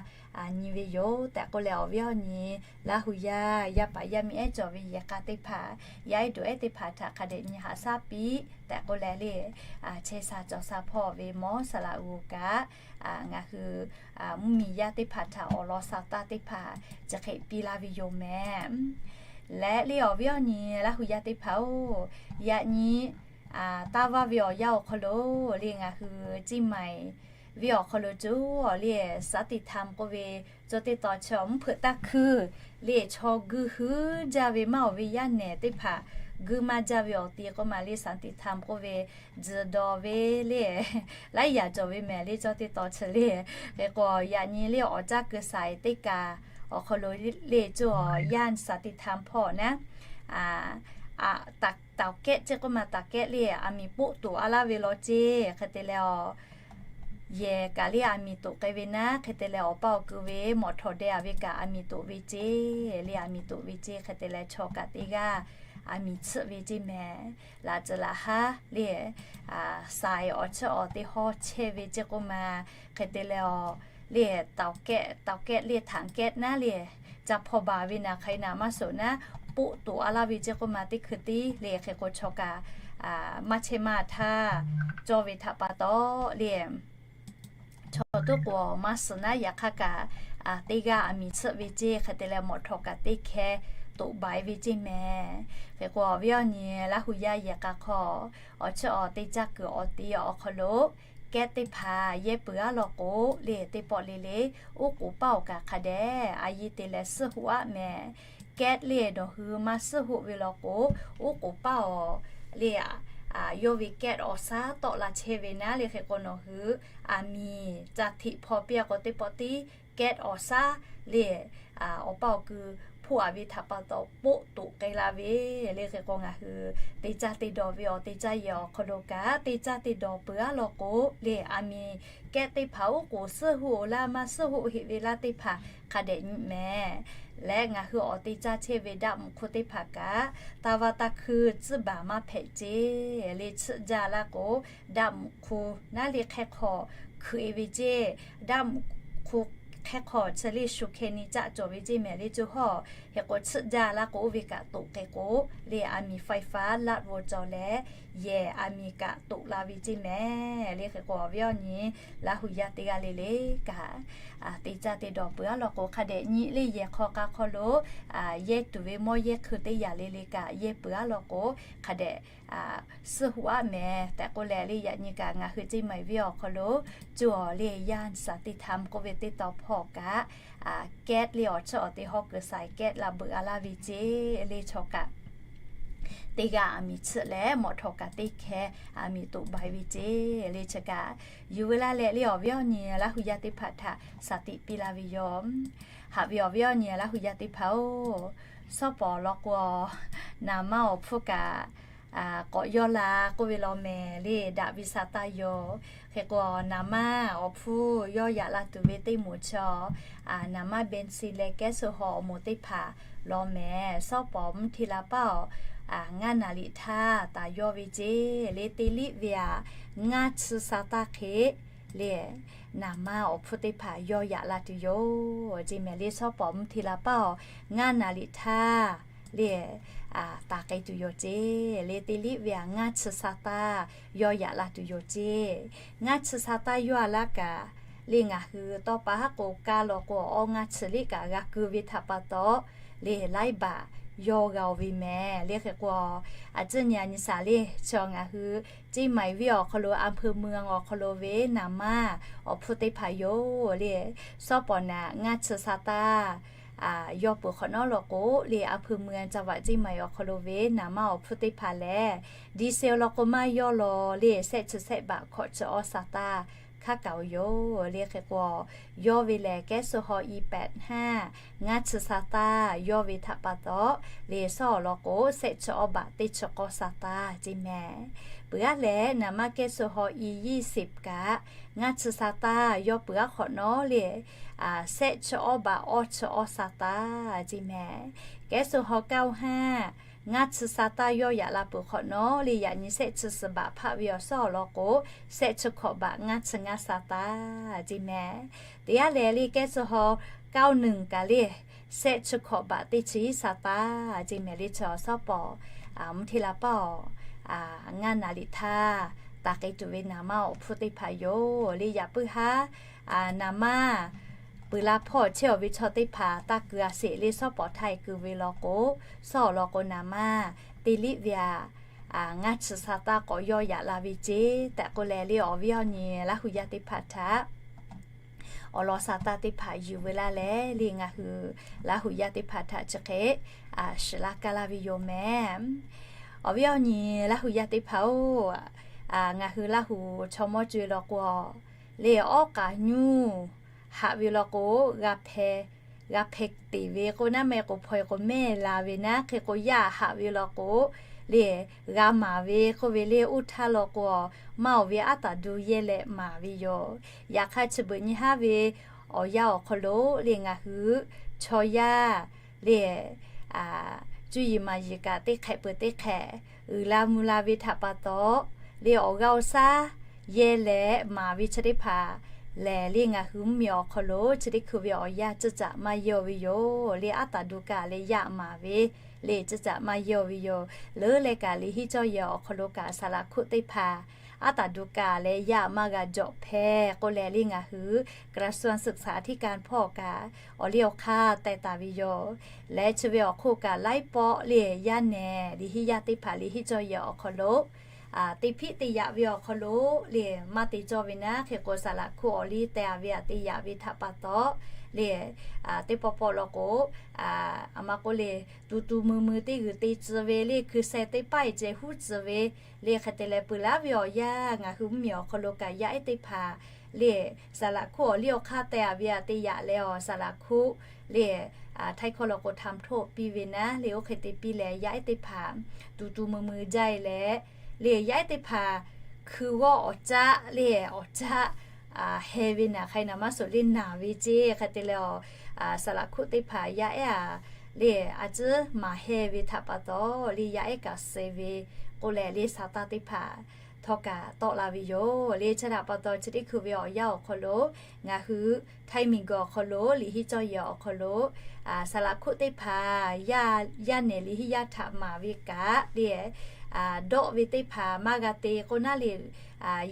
nyi ve yoˬ tehꞈ k'oˆ leh, awˬ viˉ awˬ nyi Laˇ hu yaˇ yaˇ paˍ yaˇ miˇ ehˉ cawˬ ve yehˬ k'a teˇ hpaˍ, yaˇ ehˉ doꞈ ehˉ teˇ hpaˍ htaꞈ hk'a dehꞈ nyi haꞈ shaˉ piˇ tehꞈ k'oˆ leh le, chehˇ sha cawˬ sha hpawˇ ve mawˇ saˍ laꞈ g'uˬ kaꞈ, ngaˬ hui mvuhˇmiˬ yaˇ teˇ hpaˍ htaꞈ awˬ lawn sha taˇ teˇ hpaˍ chi hk'e piˇ laˇ ve yoˬ mehˍ. Leh le awˬ viˉ awˬ nyi Laˇ hu yaˇ teˇ hpaˍ-oˬ, yaꞈ nyi taˇ vaˇ ve awˬ yanˇ awˬ hk'aw lo le ngaˬ hui Ciˇ maiˍ ve awˬ hk'aw lo coˇ awˬ le สันติธรรม k'oˆ ve cawˇ teˇ taw chi awˬ mvuhˇ hpeuꞈ taˇ hkuiˇ le chaw guiˇ hui jaˇ ve maˇ awˬ ve yaˇ nehˬ teˇ hpaˍ guiˇ maˇ jaˇ ve awˬ ti k'oˆ ma le สันติธรรม k'oˆ ve tzuhˬ dawˬ ve le laiˉ yaꞈ cawˬ ve mehˍ le cawˇ teˇ taw chi le. Hk'e k'o, yaꞈ nyi le awˬ caˇ keu saiˍ teˇ kaˬ awˬ hk'aw lo le coˇ awˬ yanˇ สันติธรรม hpawˇ naˉ เตาแก๊ส ceˇ k'oˆ ma เตาแก๊ส le aˬ miˍ poˆ toꞈ-a laˇ ve law ceˇ. Hk'e te leh, yehˬ kaꞈ le aˬ miˍ toꞈ k'ai ve naˉ, hk'e te leh awˬ paˇ awˬ ku ve mawꞈ htawˍ deh-a ve kaꞈ aˬ miˍ toꞈ ve ceˇ le, aˬ miˍ toꞈ ve ceˇ. Hk'e te leh chaw kaꞈ teˇ g'aˇ aˬ miˍ chiˆ ve ceˇ mehˍ. Laꞈ ceuˬ laꞈ haˉ le saiˍ awˬ chiˇ awˬ teˇ hawˇ chehˇ ve ceˇ k'oˆ ma. Hk'e te leh, le เตาแก๊ส le ถังแก๊ส naˉ le ca hpaw baˬ ve naˬ hk'aˬ hk'e naˬ maˇ shoˍ naˉ, poˆ toꞈ-a laˇ ve ceˇ k'oˆ ma teˇ hkui tiˉ le. Hk'e k'o chaw kaꞈ maˇ chehˇ maˇ htaˇ cawˇ ve htaꞈ pa taw le, chaw tuˉ k'o maˇ suhˍ naˉ, yaꞈ hk'aˇ kaꞈ teˇ g'aˇ aˬ miˍ tsuhˆ ve ceˇ. Hk'e te leh mawꞈ htawꞈ kaꞈ teˇ hkeh toꞈ baiˍ ve ceˇ mehˍ. Hk'e k'o awˬ viˉ awˬ nyi Laˇ hu yaˇ yehˬ k'a hk'aw, awˬ chiˇ awˬ teˇ caˇ kuiˬ awˬ te awˬ hk'aw lo, kehˉ teˇ hpaˍ yehˇ peuˬ aˉ law k'o le, teˇ pawˆ le le oˉ k'oˍ paˇ awˬ kaꞈ hk'a dehꞈ a yiˇ te leh suhˉ hoꞈ aˉ mehˍ. Kehˉ le nawˬ hui maˇ suhˉ hoꞈ ve law k'o, oˉ k'oˍ paˇ awˬ le, yawˇ ve kehˉ awˬ shaˉ tawˆ la chehˇ ve naˉ le. Hk'e k'o nawˬ hui aˬ miˍ ca hteꞈ hpaw piˇ a k'o, teˇ pawˆ tiˉ kehˉ awˬ shaˉ le, awˬ paˇ awˬ kui hpoˆ a ve htaꞈ pa taw poˆ toꞈ k'ai la ve le. Hk'e k'o ngaˬ hui te caˇ te dawˬ ve awˬ te caˇ yehˬ awˬ hk'aw lo kaꞈ, te caˇ te dawˬ peuˬ aˉ law k'o le, aˬ miˍ kehˉ teˇ hpaˍ oˉ k'oˍ suhˉ hoꞈ laˇ, maˇ suhˉ hoꞈ heꞈ ve laˇ teˇ hpaˍ hk'a dehꞈ nyi mehˍ. Leh ngaˬ hui awˬ te caˇ chehˇ ve daˆ mvuhꞈ hk'u teˇ hpaˍ kaꞈ, taˇ vaˇ taˇ hkuiˇ tcuhˉ baˬ maˇ hpehꞈ ceˇ le. Tsuhˆ jaˇ laˇ k'o, daˆ mvuhꞈ hk'u naˉ le hk'e hk'aw hkuiꞈ e ve ceˇ. Daˆ mvuhꞈ hk'u hk'e hk'aw chi le shu hkeh nyi caˆ cawˬ ve ceˇ mehˍ le. Coˇ hawˇ hk'e k'o tsuhˆ jaˇ laˇ k'o, oˇ ve kaꞈ toꞈ k'ai k'o le, aˬ miˍ faiˍ faˍ laˆ vawˬ cawˬ leh, yehˬ aˬ miˍ kaꞈ toꞈ la ve ceˇ mehˍ le. Hk'e k'o awˬ viˉ awˬ nyi Laˇ hu yaˇ teˇ g'aˇ le le kaꞈ, te caˇ te dawˬ peuˬ aˉ law k'o, hk'a dehꞈ nyi le. Yehˬ hk'aw k'a hk'aw lo yehˇ tuˬ ve mawˇ yehˇ hkui teˇ yaꞈ le le kaꞈ yehˇ peuˬ aˉ law k'o, hk'a dehꞈ suhˉ hoꞈ aˉ mehˍ tehꞈ k'oˆ leh le, yaꞈ nyi kaꞈ ngaˬ hui ceˇ maiˍ viˉ awˬ hk'aw lo coˇ awˬ le yaˇ saˍ teˇ htaˇ k'oˆ ve teˇ taw hpawˇ kaꞈ, kehˉ le awˬ chiˇ awˬ te hawˉ kuiˬ saiˍ kehˉ la beuꞈ a laˇ ve ceˇ le. Chaw kaꞈ teˇ g'aˇ aˬ miˍ tsuhˆ leh mawꞈ htawꞈ kaꞈ teˇ hkeh aˬ miˍ toꞈ baiˍ ve ceˇ le. Chi kaꞈ yuˬ ve laˇ leh le, awˬ viˉ awˬ nyi Laˇ hu yaˇ teˇ hpaˍ htaꞈ shaˍ tiꞈ piˇ la ve yoˬ. Haꞈ ve awˬ viˉ awˬ nyi Laˇ hu yaˇ teˇ hpaˍ-oˬ, shawˉ pawˍ law k'o, naˍ manˇ awˬ hpfuhˇ kaꞈ k'awꞈ yawˇ la k'oˆ ve law mehˍ le. Daꞈ ve sa taˇ yoˬ. Hk'e k'o naˍ manˇ awˬ hpfuhˇ yawˇ yaꞈ la tuˬ ve teˇ moˍ chaw, naˍ manˇ Benson leh kehˉ suh haw awˬ moˍ teˇ hpaˍ law mehˍ. Shawˉ pawˍ mvuhˇ hteˇ la paˇ awˬ ngaˇ naˍ riˍ htaˇ taˍ yawˇ ve ceˇ le. Teˇ liˇ ve aꞈ ngaˇ chi sa taˇ hk'e le, naˍ manˇ awˬ hpfuhˇ teˇ hpaˍ yawˇ yaꞈ la tuˬ yoˬ ceˇ mehˍ le. Shawˉ pawˍ mvuhˇ hteˇ la paˇ awˬ ngaˇ naˍ riˍ htaˇ le, taˍ k'ai tuˬ yoˬ ceˇ le. Teˇ liˇ ve aꞈ ngaˇ chi sa taˇ yawˇ yaꞈ la tuˬ yoˬ ceˇ. Ngaˇ chi sa taˇ yawˇ a laˇ kaꞈ le, ngaˬ hui tawˇ pa haˉ k'o kaˇ law k'o, awˬ ngaˇ chi liˇ kaꞈ g'a keu ve htaꞈ pa taw le, laiˉ baꞈ yawˇ g'a oˬ ve mehˍ le. Hk'e k'o a ciˉ nyi a nyi shaˍ le, chaw ngaˬ hui ceˇ maiˍ viˉ awˬ hk'aw lo, อำเภอเมือง awˬ hk'aw lo ve naˍ manˇ awˬ hpfuhˇ teˇ hpaˍ yoˬ le. Shawˉ pawˍ naꞈ ngaˇ chi sa taˇ yawˇ peuˬ hk'awꞈ nawˉ law k'o le, อำเภอเมือง จังหวัดเชียงใหม่ awˬ hk'aw lo ve naˍ manˇ awˬ hpfuhˇ teˇ hpaˍ lehˬ, diesel law k'o maˇ yawˇ law le, shehˆ chi shehˆ baꞈ hkawꞈ chi awˇ sa taˇ hk'aˉ kaꞈ oˬ yoˬ le. Hk'e k'o yawˇ ve lehˬ kehˉ suh haw i pehꞈ htaˇ ngaˇ chi sa taˇ yawˇ ve htaꞈ pa taw le, shawˉ awˬ lawn k'o shehˆ chi awˇ baꞈ teˇ chi k'awˇ sa taˇ ceˇ mehˍ. Peuˬ aˉ leh naˍ manˇ kehˉ suh haw i ยี่สิบ kaꞈ ngaˇ chi sa taˇ yawˇ peuˬ aˉ hk'awꞈ nawˉ le, shehˆ chi awˇ baꞈ awˇ chi awˇ sa taˇ ceˇ mehˍ. Kehˉ suh haw เก้าห้า ngaˇ chi sa taˇ yawˇ yaꞈ la peuˬ hk'awꞈ nawˉ le, yaꞈ nyi shehˆ chi suhˍ baꞈ hpaˆ ve awˬ shawˉ awˬ lawn k'o, shehˆ chi hkawꞈ baꞈ ngaˇ chi ngaˇ sa taˇ ceˇ mehˍ. Teˇ aˉ leh le kehˉ suh haw เก้าหนึ่ง kaꞈ le, shehˆ chi hkawꞈ baꞈ teˇ chi iˉ sa taˇ ceˇ mehˍ le. Chi awˬ shawˉ pawˍ mvuhˇ hteˇ la paˇ awˬ ngaˇ naˍ riˍ htaˇ taˍ k'ai tuˬ ve naˍ manˇ awˬ hpfuhˇ teˇ hpaˍ yoˬ le. Yaꞈ puiˉ haˉ naˍ manˇ peuˬ la hpawˇ chehˇ awˬ ve chaw teˇ hpaˍ taˇ keu a sheˍ le. Shawˉ pawˍ htaˇ e keu ve law k'o, shawˉ awˬ lawn k'o naˍ manˇ teˇ liˇ ve aꞈ ngaˇ chi sa taˇ k'awꞈ yawˇ yaꞈ la ve ceˇ tehꞈ k'oˆ leh le, awˬ viˉ awˬ nyi Laˇ hu yaˇ teˇ hpaˍ htaꞈ awˬ lawn sa taˇ teˇ hpaˍ yuˬ ve laˇ leh le, ngaˬ hui Laˇ hu yaˇ teˇ hpaˍ htaꞈ chi hk'e shiˍ laˇ kaˇ laˇ ve yoˬ mehˍ. Awˬ viˉ awˬ nyi Laˇ hu yaˇ teˇ hpaˍ-oˬ, ngaˬ hui Laˇ hu chaw mawˇ co-e law k'o le, awˉ k'aꞈ nyuˇ haꞈ ve law k'o, g'a hpeh teˍ ve k'o naˉ mehˍ k'o, hpaw e k'o mehˇ la ve naˉ. Hk'e k'o yaˇ haꞈ ve law k'o le, g'a maˍ ve k'oˆ ve le. Oˇ htaˇ law k'o, maˇ oˬ ve aˉ taˍ du yehˇ leh maˍ ve yoˬ. Yaꞈ hk'aˇ chi beuꞈ nyi haˉ ve awˬ yanˇ awˬ hk'aw lo le, ngaˬ hui chaw yaˇ le, cuˇ yiˍ maˍ yiˍ kaꞈ teˇ hk'ehꞈ peuˬ teˇ hk'ehꞈ uiˍ la mvuh la ve htaꞈ pa taw le, awˬ g'aˇ awˬ shaˉ yehˇ leh maˍ ve chi teˇ hpaˍ lehˬ le, ngaˬ hui mvuhˇmiˬ awˬ hk'aw lo chi teˇ hkui ve awˬ yanˇ ceuˇ caꞈ maˇ yehˇ ve yoˬ le. Aˉ taˍ du kaꞈ leh yaˇ maˍ ve le, ciˇ caꞈ maˇ yehˇ ve yoˬ. Leuˉ leh kaꞈ liꞈ hiˆ cawˇ yehˬ awˬ hk'aw lo kaꞈ saˍ laꞈ hkuˆ teˇ hpaˍ aˉ taˍ duˬ kaꞈ leh yaˇ maˇ g'a jawꞈ hpehˇ k'oˆ leh, le ngaˬ hui กระทรวงศึกษาธิการ hpawˇ kaꞈ awˬ liˇ awˬ hk'aˇ teh taˍ ve yoˬ. Leh chi ve awˬ hk'oˆ kaꞈ laiˉ pawˆ le yaˇ nehˬ liꞈ hiˆ yaˇ teˇ hpaˍ liꞈ hiˆ cawˇ yehˬ awˬ hk'aw lo teˇ hpiˆ teˇ yaꞈ ve awˬ hk'aw lo le maˇ te cawˇ ve naˉ. Hk'e k'o, saˍ laꞈ hkuˆ awˬ liˇ teh a ve aꞈ teˇ yaꞈ ve htaꞈ pa taw le, teˇ pawˆ pawˆ law k'o, a ma k'oˆ le, tu tu mui mui teˇ g'uiˬ te tcuh ve le, hkui sheh teˇ paˆ e ceh huˉ tcuh ve le. Hk'e te leh peuˬ laˉ ve awˬ yanˇ ngaˬ hui mvuhˇmiˬ awˬ hk'aw lo kaꞈ yaˇ ehˉ teˇ hpaˍ le, saˍ laꞈ hkuˆ awˬ liˇ awˬ hk'aˇ teh a ve aꞈ teˇ yaꞈ leh awˬ saˍ laꞈ hkuˆ le, htaiˇ hkawˇ law k'o ทำโทษ piˇ ve naˉ le. Oˇ hk'e te piˇ leh yaˇ ehˉ teˇ hpaˍ tu tu mui mui jaˇ e leh le, yaˇ ehˉ teˇ hpaˍ hkui g'awˇ awˬ caˆ le, awˬ caˆ heh ve naˍ hk'ai naˍ maˇ suhˍ le naˬ ve ceˇ. Hk'e te leh awˬ saˍ laꞈ hkuˆ teˇ hpaˍ yaˇ ehˉ a le, a ciˉ maˍ heh ve htaꞈ pa taw le yaˇ ehˉ kaꞈ suh ve k'oˆ leh le, sa taˇ teˇ hpaˍ htawˇ kaꞈ tawˆ la ve yoˬ. Le chi htaꞈ pa taw chi teˇ hkui ve awˬ yanˇ awˬ hk'aw lo ngaˬ hui htaiˇ miˬguiˬ awˬ hk'aw lo liꞈ hiˆ cawˇ yehˬ awˬ hk'aw lo saˍ laꞈ hkuˆ teˇ hpaˍ yaˇ nehˬ liꞈ hiˆ yaˇ htaꞈ maˍ ve kaꞈ le, dawˆ ve teˇ hpaˍ maˇ g'a te k'o naˉ le,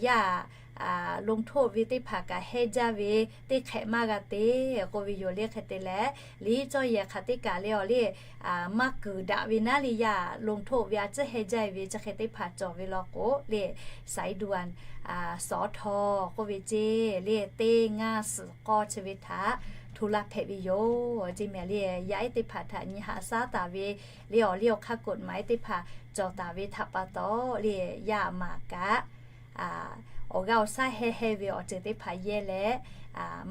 yaˇ ลงโทษ ve teˇ hpaˍ kaꞈ heh jaˇ ve teˇ hk'ehꞈ maˇ g'a te k'oˆ ve yoˬ. Le hk'e te leh liꞈ hiˆ cawˇ yehˬ hk'aˬ teˇ kaꞈ le awˬ le maˇ kuiˬ daꞈ ve naˉ le yaˇ ลงโทษ ve a ciˉ heh jaˇ e ve chi hk'e teˇ hpaˍ cawˬ ve law k'o le, สายด่วน สธ k'oˆ ve ceˇ le, teˇ ngaˇ suhˍ k'awˇ chi ve htaꞈ hto laˇ hpehꞈ ve yoˬ. Ceˇ mehˍ le, yaˇ ehˉ teˇ hpaˍ htaꞈ nyi haꞈ shaˉ taˍ ve le awˬ liˇ awˬ hk'aˇ กฎหมาย teˇ hpaˍ cawˬ taˍ ve htaꞈ pa taw le yaˇ maˍ kaꞈ awˬ g'aˇ awˬ shaˉ heh heh ve awˬ ceuˬ teˇ hpaˍ yehˇ leh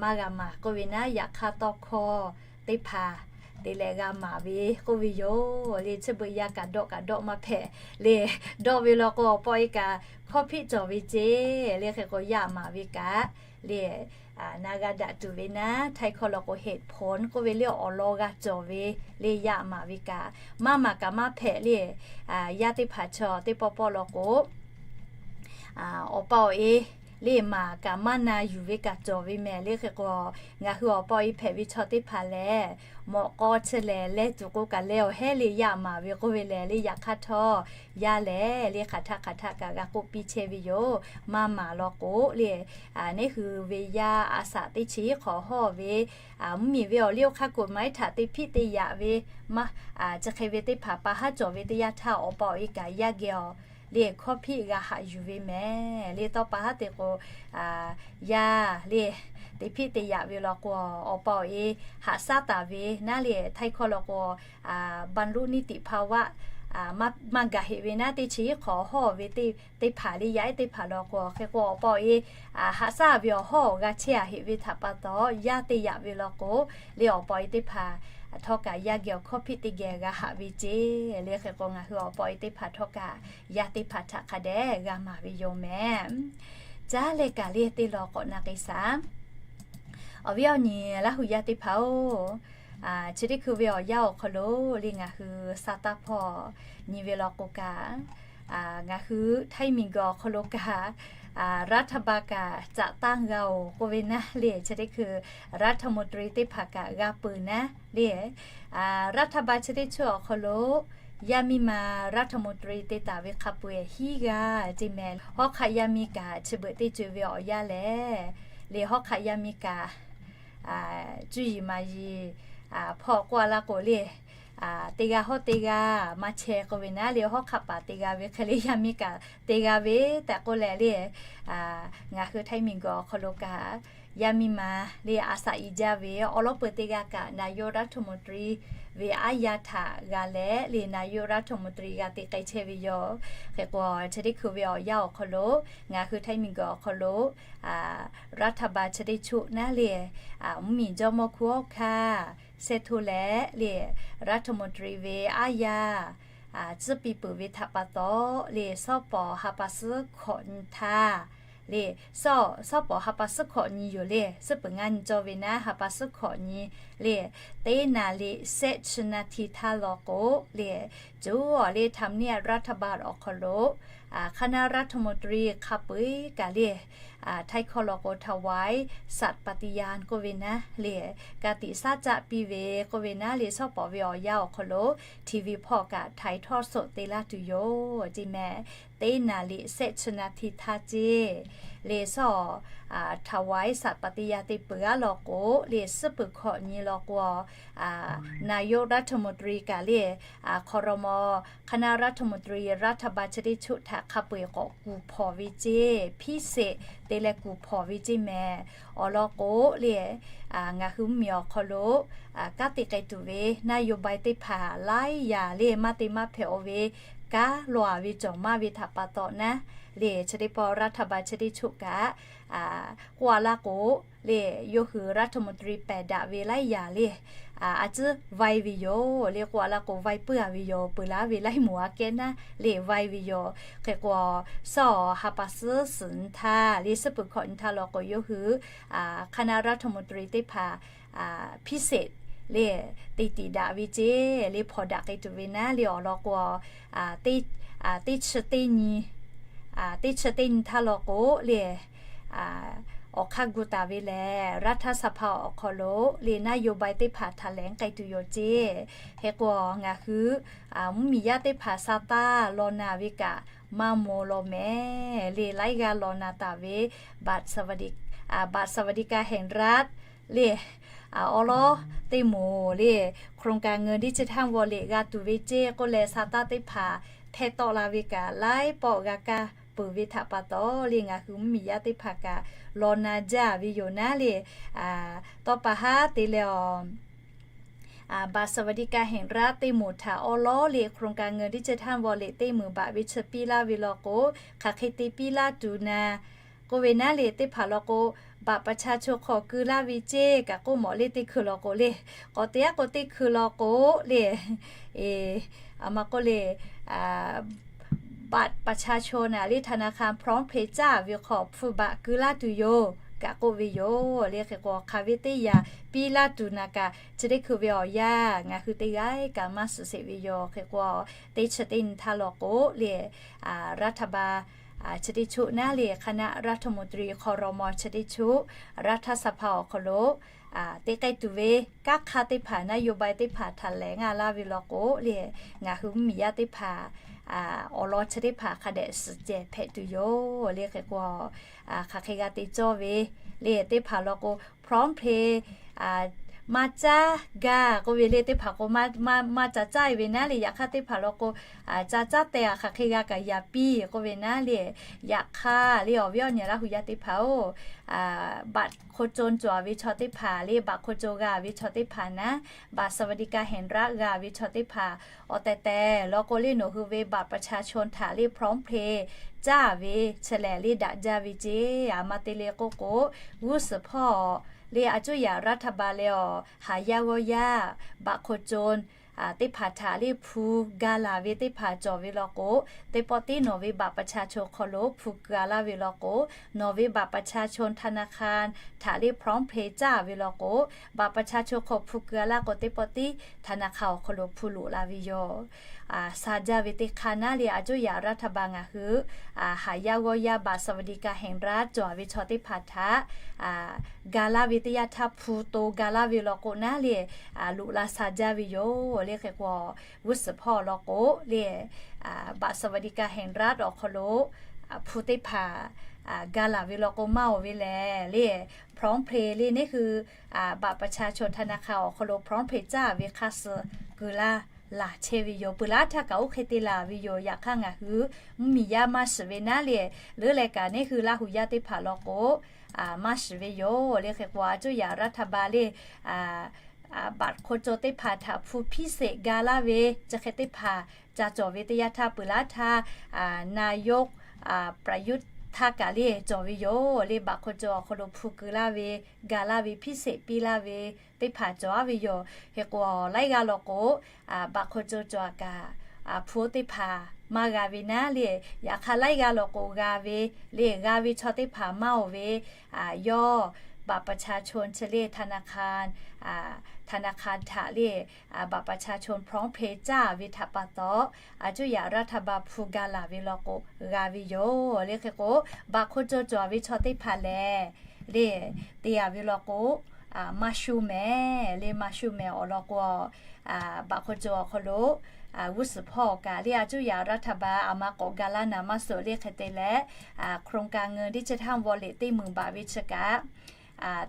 maˇ g'a maˍ k'oˆ ve naˉ, yaꞈ hk'aˇ tawˇ hkawˇ teˇ hpaˍ te leh g'a maˍ ve k'oˆ ve yoˬ. Le chi beuꞈ yaˇ kaꞈ dawˆ kaꞈ dawˆ maˇ hpehꞈ le, dawˆ ve law k'o awˬ pawˆ e kaꞈ hkawˇ hpiˆ cawˬ ve ceˇ. Le hk'e k'o yaˇ maˍ ve kaꞈ le na g'a daꞈ tuˬ ve naˉ, htaiˇ hkawˇ law k'o เหตุผล k'oˆ ve le awˬ lawn g'a cawˬ ve le yaˇ maˍ ve kaꞈ maˇ maˍ kaꞈ maˇ hpehꞈ le, yaˇ teˇ hpaˍ chaw teˇ pawˆ pawˆ law k'o awˬ pa awˬ e le maˍ kaꞈ maˇ na yuˬ ve kaꞈ cawˬ ve mehˍ. Le hk'e k'o ngaˬ hui awˬ pa awˬ e hpehꞈ ve chaw teˇ hpaˍ lehˬ, mawꞈ k'aw chi lehˬ leh tuˬ k'o kaꞈ leh awˬ hehˉ le yaˇ maˍ ve k'oˆ ve lehˬ le, yaꞈ hk'aˇ htawˇ yaˇ lehˬ le hk'aˬ htaˆ hk'aˬ htaˆ kaꞈ g'a k'oˆ piˇ chehˇ ve yoˬ. Maˇ maˍ law k'o le, neˉ hui ve yaˇ a shaꞈ teˇ chi hk'awꞈ hawˇ ve mvuhˇmiˬ ve awˬ liˇ awˬ hk'aˇ กฎหมาย htaꞈ te hpiˆ te yaꞈ ve maˇ, chi hk'e ve teˇ hpaˍ pa haˉ cawˬ ve teˇ yanˇ htaˇ awˬ pa awˬ e kaꞈ yaˇ geh awˬ le hkawˇ hpiˆ g'a haꞈ yuˬ ve mehˍ. Le tawˇ pa haˉ te k'o yaˇ le te hpiˆ te yaꞈ ve law k'o awˬ pa awˬ e haꞈ shaˉ taˍ ve naˉ le, htaiˇ hkawˇ law k'o บรรลุนิติภาวะ maˇ gaˬ heꞈ ve naˉ teˇ chi hk'awꞈ hawˇ ve teˇ hpaˍ le yaˇ ehˉ teˇ hpaˍ law k'o, hk'e k'o awˬ pa awˬ e haꞈ shaˉ ve awˬ hawˇ g'a chehˇ a heꞈ ve htaꞈ pa taw yaˇ te yaꞈ ve law k'o le awˬ pa awˬ e teˇ hpaˍ htawˇ kaꞈ yaˇ geh awˬ hkawˇ hpiˆ teˇ geh g'a haꞈ ve ceˇ. Le hk'e k'o ngaˬ hui awˬ pa awˬ e teˇ hpaˍ htawˇ kaꞈ yaˇ teˇ hpaˍ htaꞈ hk'a dehꞈ g'a maˍ ve yoˬ mehˍ. Caˉ leh kaꞈ le teˇ law k'awꞈ na k'ai shaˍ. Awˬ viˉ awˬ nyi Laˇ hu yaˇ teˇ hpaˍ-oˬ, chi teˇ hkui ve awˬ yanˇ awˬ hk'aw lo le ngaˬ hui sa taˇ hpawˇ nyi ve law k'o kaꞈ, ngaˬ hui htaiˇ miˬguiˬ awˬ hk'aw lo kaꞈ รัฐบาล kaꞈ caꞈ tanˇ g'a-oˬ k'oˆ ve naˉ le, chi teˇ hkui รัฐมนตรี teˇ hpaˍ kaꞈ g'a peuˬ naˉ le. รัฐบาล chi teˇ chi awˬ hk'aw lo yaˇ miˇ ma รัฐมนตรี te taˍ ve hk'a peu-eˬ hiˉ g'aˇ ceˇ mehˍ. Hawˉ hk'aˆ yaˇ miˇ kaꞈ chi beuꞈ teˇ co-e ve awˬ yanˇ lehˬ le, hawˉ hk'aˆ yaˇ miˇ kaꞈ cuˇ yiˍ maˍ yiˍ hpawˇ k'oˆ a laˇ k'o le, teˇ g'aˇ hawˉ teˇ g'aˇ maˇ chehˇ k'oˆ ve naˉ le, hawˉ hk'aˆ paˍ te g'a ve hk'e le yaˇ miˇ kaꞈ te g'a ve tehꞈ k'oˆ leh le, ngaˬ hui htaiˇ miˬguiˬ awˬ hk'aw lo kaꞈ yaˇ miˇ ma le a shaꞈ i jaˇ ve awˬ lawn peuˬ teˇ g'aˇ kaꞈ นายกรัฐมนตรี ve aˉ yaˇ htaꞈ g'a leh le นายกรัฐมนตรี g'a te k'ai chehˇ ve yoˬ. Hk'e k'o chi teˇ hkui ve awˬ yanˇ awˬ hk'aw lo ngaˬ hui htaiˇ miˬguiˬ awˬ hk'aw lo รัฐบาล chi teˇ chi naˉ le, mvuhˇmiˬ jawˇmawˇ hkunˉ hawˉ hkanˇ shehˇ hto leh le รัฐมนตรี ve aˉ yaˇ tcuhˉ piˇ peuˬ ve htaꞈ pa taw le, shawˉ pawˍ ha pa suhˉ hkawꞈ nyi htaˇ le, shawˉ pawˍ ha pa suhˉ hkawꞈ nyi yoˬ le, suhˉ peuˬ ngaˇ nyi cawˇ ve naˉ ha pa suhˉ hkawꞈ nyi le, teˇ naˍ riˍ shehˆ chi naˍ hti htaˇ law k'o le, Cuˇ awˬ le ทำเนียบรัฐบาล awˬ hk'aw lo คณะรัฐมนตรี hk'a peu-eˬ kaꞈ le, Htaiˇ hkawˇ law k'o ถวายสัตย์ปฏิญาณ k'oˆ ve naˉ le, ka tiꞈ shaˉ caˆ piˇ ve k'oˆ ve naˉ le, shawˉ pawˍ ve awˬ yanˇ awˬ hk'aw lo TV hpawˇ kaꞈ ถ่ายทอดสด te laˇ tuˬ yoˬ ceˇ mehˍ. Teˇ naˍ riˍ shehˆ chi naˍ hti htaˇ ceˇ le, shawˉ ถวายสัตย์ปฏิญาณ te peuˬ g'aˇ law k'o le, suhˉ peuˬ hkawꞈ nyi law k'o, นายกรัฐมนตรี kaꞈ le, ครม. คณะรัฐมนตรี รัฐบาล chi teˇ choˆ htaꞈ hk'a peu-eˬ k'awꞈ kuˬ hpawˍ ve ceˇ, พิเศษ te leh kuˬ hpawˍ ve ceˇ mehˍ. Awˬ lawn k'o le, ngaˬ hui mvuhˇmiˬ awˬ hk'aw lo kanˉ te k'ai tuˬ ve นโยบาย teˇ hpaˍ laiˉ yaꞈ le, maˇ te maˇ hpehꞈ-o ve, kanˉ law-a ve cawˬ maˇ ve htaꞈ pa taw naˉ le, chi teˇ pawˆ รัฐบาล chi teˇ choˆ kaꞈ k'oˆ-a laˇ k'o le, yawˇ hui รัฐมนตรี pehˬ daꞈ ve laiˉ yaꞈ le, a ciˉ vaiˇ ve yoˬ le, k'oˆ-a laˇ k'o vaiˇ puiˉ-a ve yoˬ, peuˬ laˇ ve laiˉ moˍ aꞈ kehˉ naˉ le vaiˇ ve yoˬ. Hk'e k'o, shawˉ ha pa suhˉ suhˍ nyi htaˇ le, suhˉ peuˬ hkawꞈ nyi htaˇ law k'o, yawˇ hui คณะรัฐมนตรี teˇ hpaˍ พิเศษ le, te tiꞈ daꞈ ve ceˇ le, hpawnˬ daꞈ k'ai tuˬ ve naˉ le. Awˬ lawn k'o, teˇ chi teˇ nyi, teˇ chi teˇ nyi htaˇ law k'o le, awˬ hk'aˇ gu taˍ ve lehˬ, รัฐสภา awˬ hk'aw lo le นโยบาย teˇ hpaˍ htaꞈ lehˬ k'ai tuˬ yoˬ ceˇ. Hk'e k'o, ngaˬ hui mvuhˇmiˬ yaˇ teˇ hpaˍ sa taˇ law naˍ ve kaꞈ maˇ maw law mehˍ le, laiˉ g'aˇ law naˍ taˍ ve บัตรสวัสดิ บัตรสวัสดิการแห่งรัฐ le, awˉ lawˉ teˇ moˍ le, โครงการเงินดิจิทัลวอลเล็ต g'a tuˬ ve ceˇ k'oˆ leh, sa taˇ teˇ hpaˍ hpehˇ tawˆ la ve kaꞈ laiˉ pawˆ g'a kaˇ peuˬ ve htaꞈ pa taw le, ngaˬ hui mvuhˇmiˬ yaˇ teˇ hpaˍ kaꞈ law naˍ jaˇ ve yoˬ naˉ le. Tawˇ pa haˉ te leh awˬ บัตรสวัสดิการแห่งรัฐ teˇ moˍ htaꞈ awˉ lawˉ le, โครงการเงินดิจิทัลวอลเล็ต teˇ meunˍ baꞈ ve chi piˇ laˇ ve law k'o, hk'aˬ hk'e te piˇ laˇ tuˬ naˍ k'oˆ ve naˉ le, teˇ hpaˍ law k'o, บัตรประชาชน hk'aw keu laˇ ve ceˇ kaꞈ k'oˆ mawˬ le, teˇ hkui law k'o le, k'awꞈ te aˉ k'o teˇ hkui law k'o le, a ma k'oˆ le, บัตรประชาชน naˍ le ธนาคาร PromptPay caˇ ve hk'aw hpu baꞈ keu laˇ tuˬ yoˬ kaꞈ k'oˆ ve yoˬ le. Hk'e k'o, hk'aˬ ve teˇ yanˇ piˇ laˇ tuˬ naˍ kaꞈ chi teˇ hkui ve awˬ yanˇ ngaˬ hui teˇ g'aˇ kaꞈ maˇ shiˍ sheˍ ve yoˬ. Hk'e k'o, teˇ chi teˇ nyi htaˇ law k'o le, รัฐบาล chi teˇ choˆ naˉ le, คณะรัฐมนตรี ครม. chi teˇ choˆ รัฐสภา awˬ hk'aw lo te k'ai tuˬ ve kanˉ hk'aˇ teˇ hpaˍ, นโยบาย teˇ hpaˍ htaꞈ lehˬ ngaˇ laˇ ve law k'o le, ngaˬ hui mvuhˇmiˬ yaˇ teˇ hpaˍ awˬ lawn chi teˇ hpaˍ hk'a dehꞈ shiˍ cehˬ hpehꞈ tuˬ yoˬ le. Hk'e k'o, hk'aˬ hk'e g'a te cawˇ ve le, teˇ hpaˍ law k'o PromptPay maˇ caˉ gaˇ k'oˆ ve le, teˇ hpaˍ k'o maˇ ca caˇ ve naˉ le, yaꞈ hk'aˇ teˇ hpaˍ law k'o ca caˉ teh a hk'aˬ hk'e g'a kaꞈ yaꞈ piˇ k'oˆ ve naˉ le. Yaꞈ hk'aˇ le, awˬ viˉ awˬ nyi Laˇ hu yaˇ teˇ hpaˍ-oˬ, บัตรคนจน cawˬ ve chaw teˇ hpaˍ le, บัตรคนจน g'a ve chaw teˇ hpaˍ naˉ, บัตรสวัสดิการแห่งรัฐ g'a ve chaw teˇ hpaˍ awˬ tehˬ tehˬ law k'o le, nawˬ hui ve บัตรประชาชน htaꞈ le PromptPay caˇ ve chi lehˬ le daꞈ jaˇ ve ceˇ. A ma te le k'oˆ k'o, g'uˇ suhˍ hpawˇ le, a cuˇ yaꞈ รัฐบาล leh awˬ haˍ yaˇ g'awˇ yaˇ บัตรคนจน teˇ hpaˍ htaꞈ le hpu ga laˬ ve teˇ hpaˍ cawˬ ve law k'o, teˇ pawˆ tiˉ nawˬ ve บัตรประชาชน hk'aw lo hpu ga laˇ ve law k'o, nawˬ ve บัตรประชาชน ธนาคาร htaꞈ le PromptPay caˇ ve law k'o, บัตรประชาชน hk'aw hpu ga laˇ k'o, teˇ pawˆ tiˉ ธนาคาร awˬ hk'aw lo hpu loꞈ la ve yoˬ. Sha jaˇ ve teˇ hk'aˇ naˉ le, a cuˇ yaꞈ รัฐบาล ngaˬ hui haˍ yaˇ g'awˇ yaˇ บัตรสวัสดิการแห่งรัฐ cawˬ ve chaw teˇ hpaˍ htaꞈ ga laˇ ve teˇ yanˇ htaˇ hpu to ga laˇ ve law k'o naˉ le, loꞈ la sha jaˇ ve yoˬ le. Hk'e k'o, g'uˇ suhˍ hpawˇ law k'o le, บัตรสวัสดิการแห่งรัฐ awˬ hk'aw lo hpu teˇ hpaˍ ga laˬ ve law k'o maˇ oˬ ve lehˬ le, PromptPay le neˇ hui บัตรประชาชน ธนาคาร awˬ hk'aw lo PromptPay caˇ ve hk'aˇ suh keu laˇ laˬ chehˇ ve yoˬ. Peuˬ laˇ htaˇ kaꞈ oˇ hk'e te laˬ ve yoˬ. Yaꞈ hk'aˇ ngaˬ hui mvuhˇmiˬ yaˇ maˇ shiˍ ve naˉ le, leuˉ leh kaꞈ neˇ hui Laˇ hu yaˇ teˇ hpaˍ law k'o maˇ shiˍ ve yoˬ le. Hk'e k'o, a cuˇ yaꞈ รัฐบาล le บัตรคนจน teˇ hpaˍ htaꞈ hpu พิเศษ ga laˇ ve chi hk'e teˇ hpaˍ ca cawˬ ve teˇ yanˇ htaˇ, peuˬ laˇ htaˇ นายก ประยุทธ์ htaˇ kaꞈ le cawˬ ve yoˬ le. บัตรคนจน awˬ hk'aw lo hpu keu laˇ ve, ga laˇ ve, พิเศษ piˇ laˇ ve teˇ hpaˍ cawˬ-a ve yoˬ. Hk'e k'o, laiˉ g'aˇ law k'o บัตรคนจน cawˬ-a kaꞈ hpu teˇ hpaˍ maˇ g'a ve naˉ le, yaꞈ hk'aˇ laiˉ g'aˇ law k'o g'a ve le, g'a ve chaw teˇ hpaˍ maˇ oˬ ve, yawˇ บัตรประชาชน chi le ธนาคาร ธนาคาร htaꞈ le บัตรประชาชน พร้อมเพย์ caˇ ve htaꞈ pa taw, a cuˇ yaꞈ รัฐบาล hpu ga laˬ ve law k'o g'a ve yoˬ. Le hk'e k'o, บัตรคนจน cawˬ ve chaw teˇ hpaˍ lehˬ le, te a ve law k'o, maˇ shu mehˍ le, maˇ shu mehˍ awˬ lawn k'o, บัตรคนจน awˬ hk'aw lo g'uˇ suhˍ hpawˇ kaꞈ le, a cuˇ yaꞈ รัฐบาล a ma k'awꞈ ga laˇ naˍ maˇ suhˍ le hk'e te leh, โครงการเงินดิจิทัลวอลเล็ต teˇ meunˍ baˬ ve chi kaꞈ,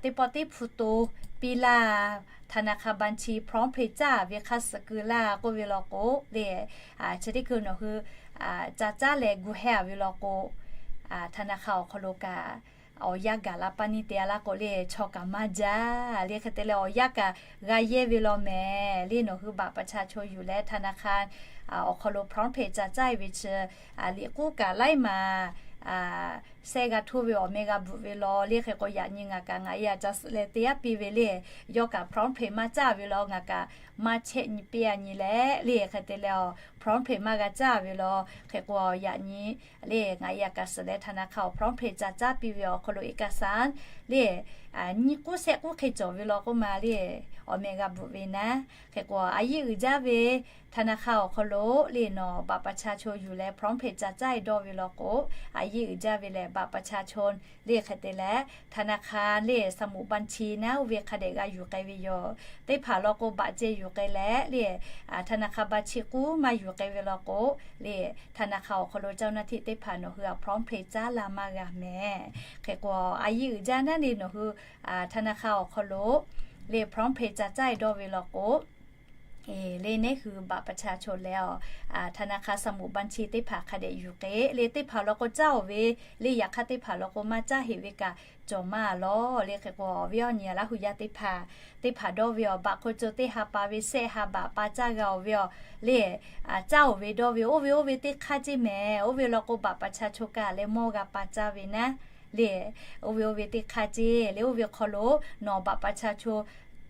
teˇ pawˆ teˇ hpu to piˇ laˇ, ธนาคาร บัญชี พร้อมเพย์ caˇ ve hk'aˇ suh keu laˇ k'oˆ ve law k'o le, chi teˇ hkui nawˬ hui ca caˉ leh gu hehˇ a ve law k'o, ธนาคาร awˬ hk'aw lo kaꞈ awˬ yanˇ gaˬ la pa niˇ te a laˇ k'o le, chaw kaꞈ maˇ jaˇ le hk'e te leh awˬ yanˇ kaꞈ g'a yehˇ ve law mehˍ le. Nawˬ hui บัตรประชาชน yuˬ leh ธนาคาร awˬ hk'aw lo พร้อมเพย์ ca caˇ e ve chi, liꞈ k'uˉ kaꞈ laiˉ maˬ sehˆ g'a htoˇ ve awˬ meh g'a bvuhꞈ ve law le hk'e k'o, yaꞈ nyi ngaˬ kaꞈ ngaˬ e a ca suhˍ leh te yaˇ piˇ ve le. Yawˇ kaꞈ พร้อมเพย์ maˇ caˇ ve law, ngaˬ kaꞈ maˇ chehˇ nyi piˇ a nyi leh le hk'e te leh, พร้อมเพย์ maˇ g'a caˇ ve law hk'e k'o, yaꞈ nyi le ngaˬ e a kaꞈ suhˍ leh ธนาคาร awˬ พร้อมเพย์ ca caˇ piˇ ve awˬ hk'aw lo เอกสาร le nyiˇ k'uˉ sehˆ k'uˉ hk'e cawˬ ve law k'oˆ ma le, awˬ meh g'a bvuhꞈ ve naˉ. Hk'e k'o, a yiˇ uiˍ jaˇ ve ธนาคาร awˬ hk'aw lo le nawˬ บัตรประชาชน yuˬ leh พร้อมเพย์ ca caˇ e dawˇ ve law k'o, a yiˇ uiˍ jaˇ ve lehˬ บัตรประชาชน le hk'e te leh ธนาคาร le สมุดบัญชี naˉ oˇ ve hk'a dehꞈ g'a yuˬ k'ai ve yoˬ. Teˇ hpaˍ law k'o, บัตร ceh yuˬ k'ai leh le, ธนาคาร บัญชี k'uˉ maˇ yuˬ k'ai ve law k'o le, ธนาคาร awˬ hk'aw lo เจ้าหน้าที่ teˇ hpaˍ nawˬ hui a พร้อมเพย์ caˉ la maˇ g'a mehˍ. Hk'e k'o, a yiˇ uiˍ jaˇ naˉ le nawˬ hui ธนาคาร awˬ hk'aw lo le พร้อมเพย์ ca caˇ e dawˇ ve law k'o, le neˉ hui บัตรประชาชน leh a, ธนาคาร สมุดบัญชี teˇ hpaˍ hk'a dehꞈ yuˬ k'ai le. Teˇ hpaˍ law k'o caˇ oˬ ve le, yaꞈ hk'aˇ teˇ hpaˍ law k'o maˇ caˇ heꞈ ve kaꞈ cawˬ maˇ lawˬ le. Hk'e k'o, awˬ viˉ awˬ nyi a Laˇ hu yaˇ teˇ hpaˍ, teˇ hpaˍ dawˇ ve awˬ บัตรคนจน teˇ ha pa ve sehˆ ha บัตร pa caˇ g'a oˬ ve a le, caˇ oˬ ve dawˇ ve oˇ ve oˇ ve teˇ hk'aˇ ceˇ mehˍ. Oˇ ve law k'o บัตรประชาชน kaꞈ leh mawˇ g'a pa caˇ ve naˉ le, oˇ ve oˇ ve teˇ hk'aˇ ceˇ le. Oˇ ve hk'aw lo nawˬ บัตรประชาชน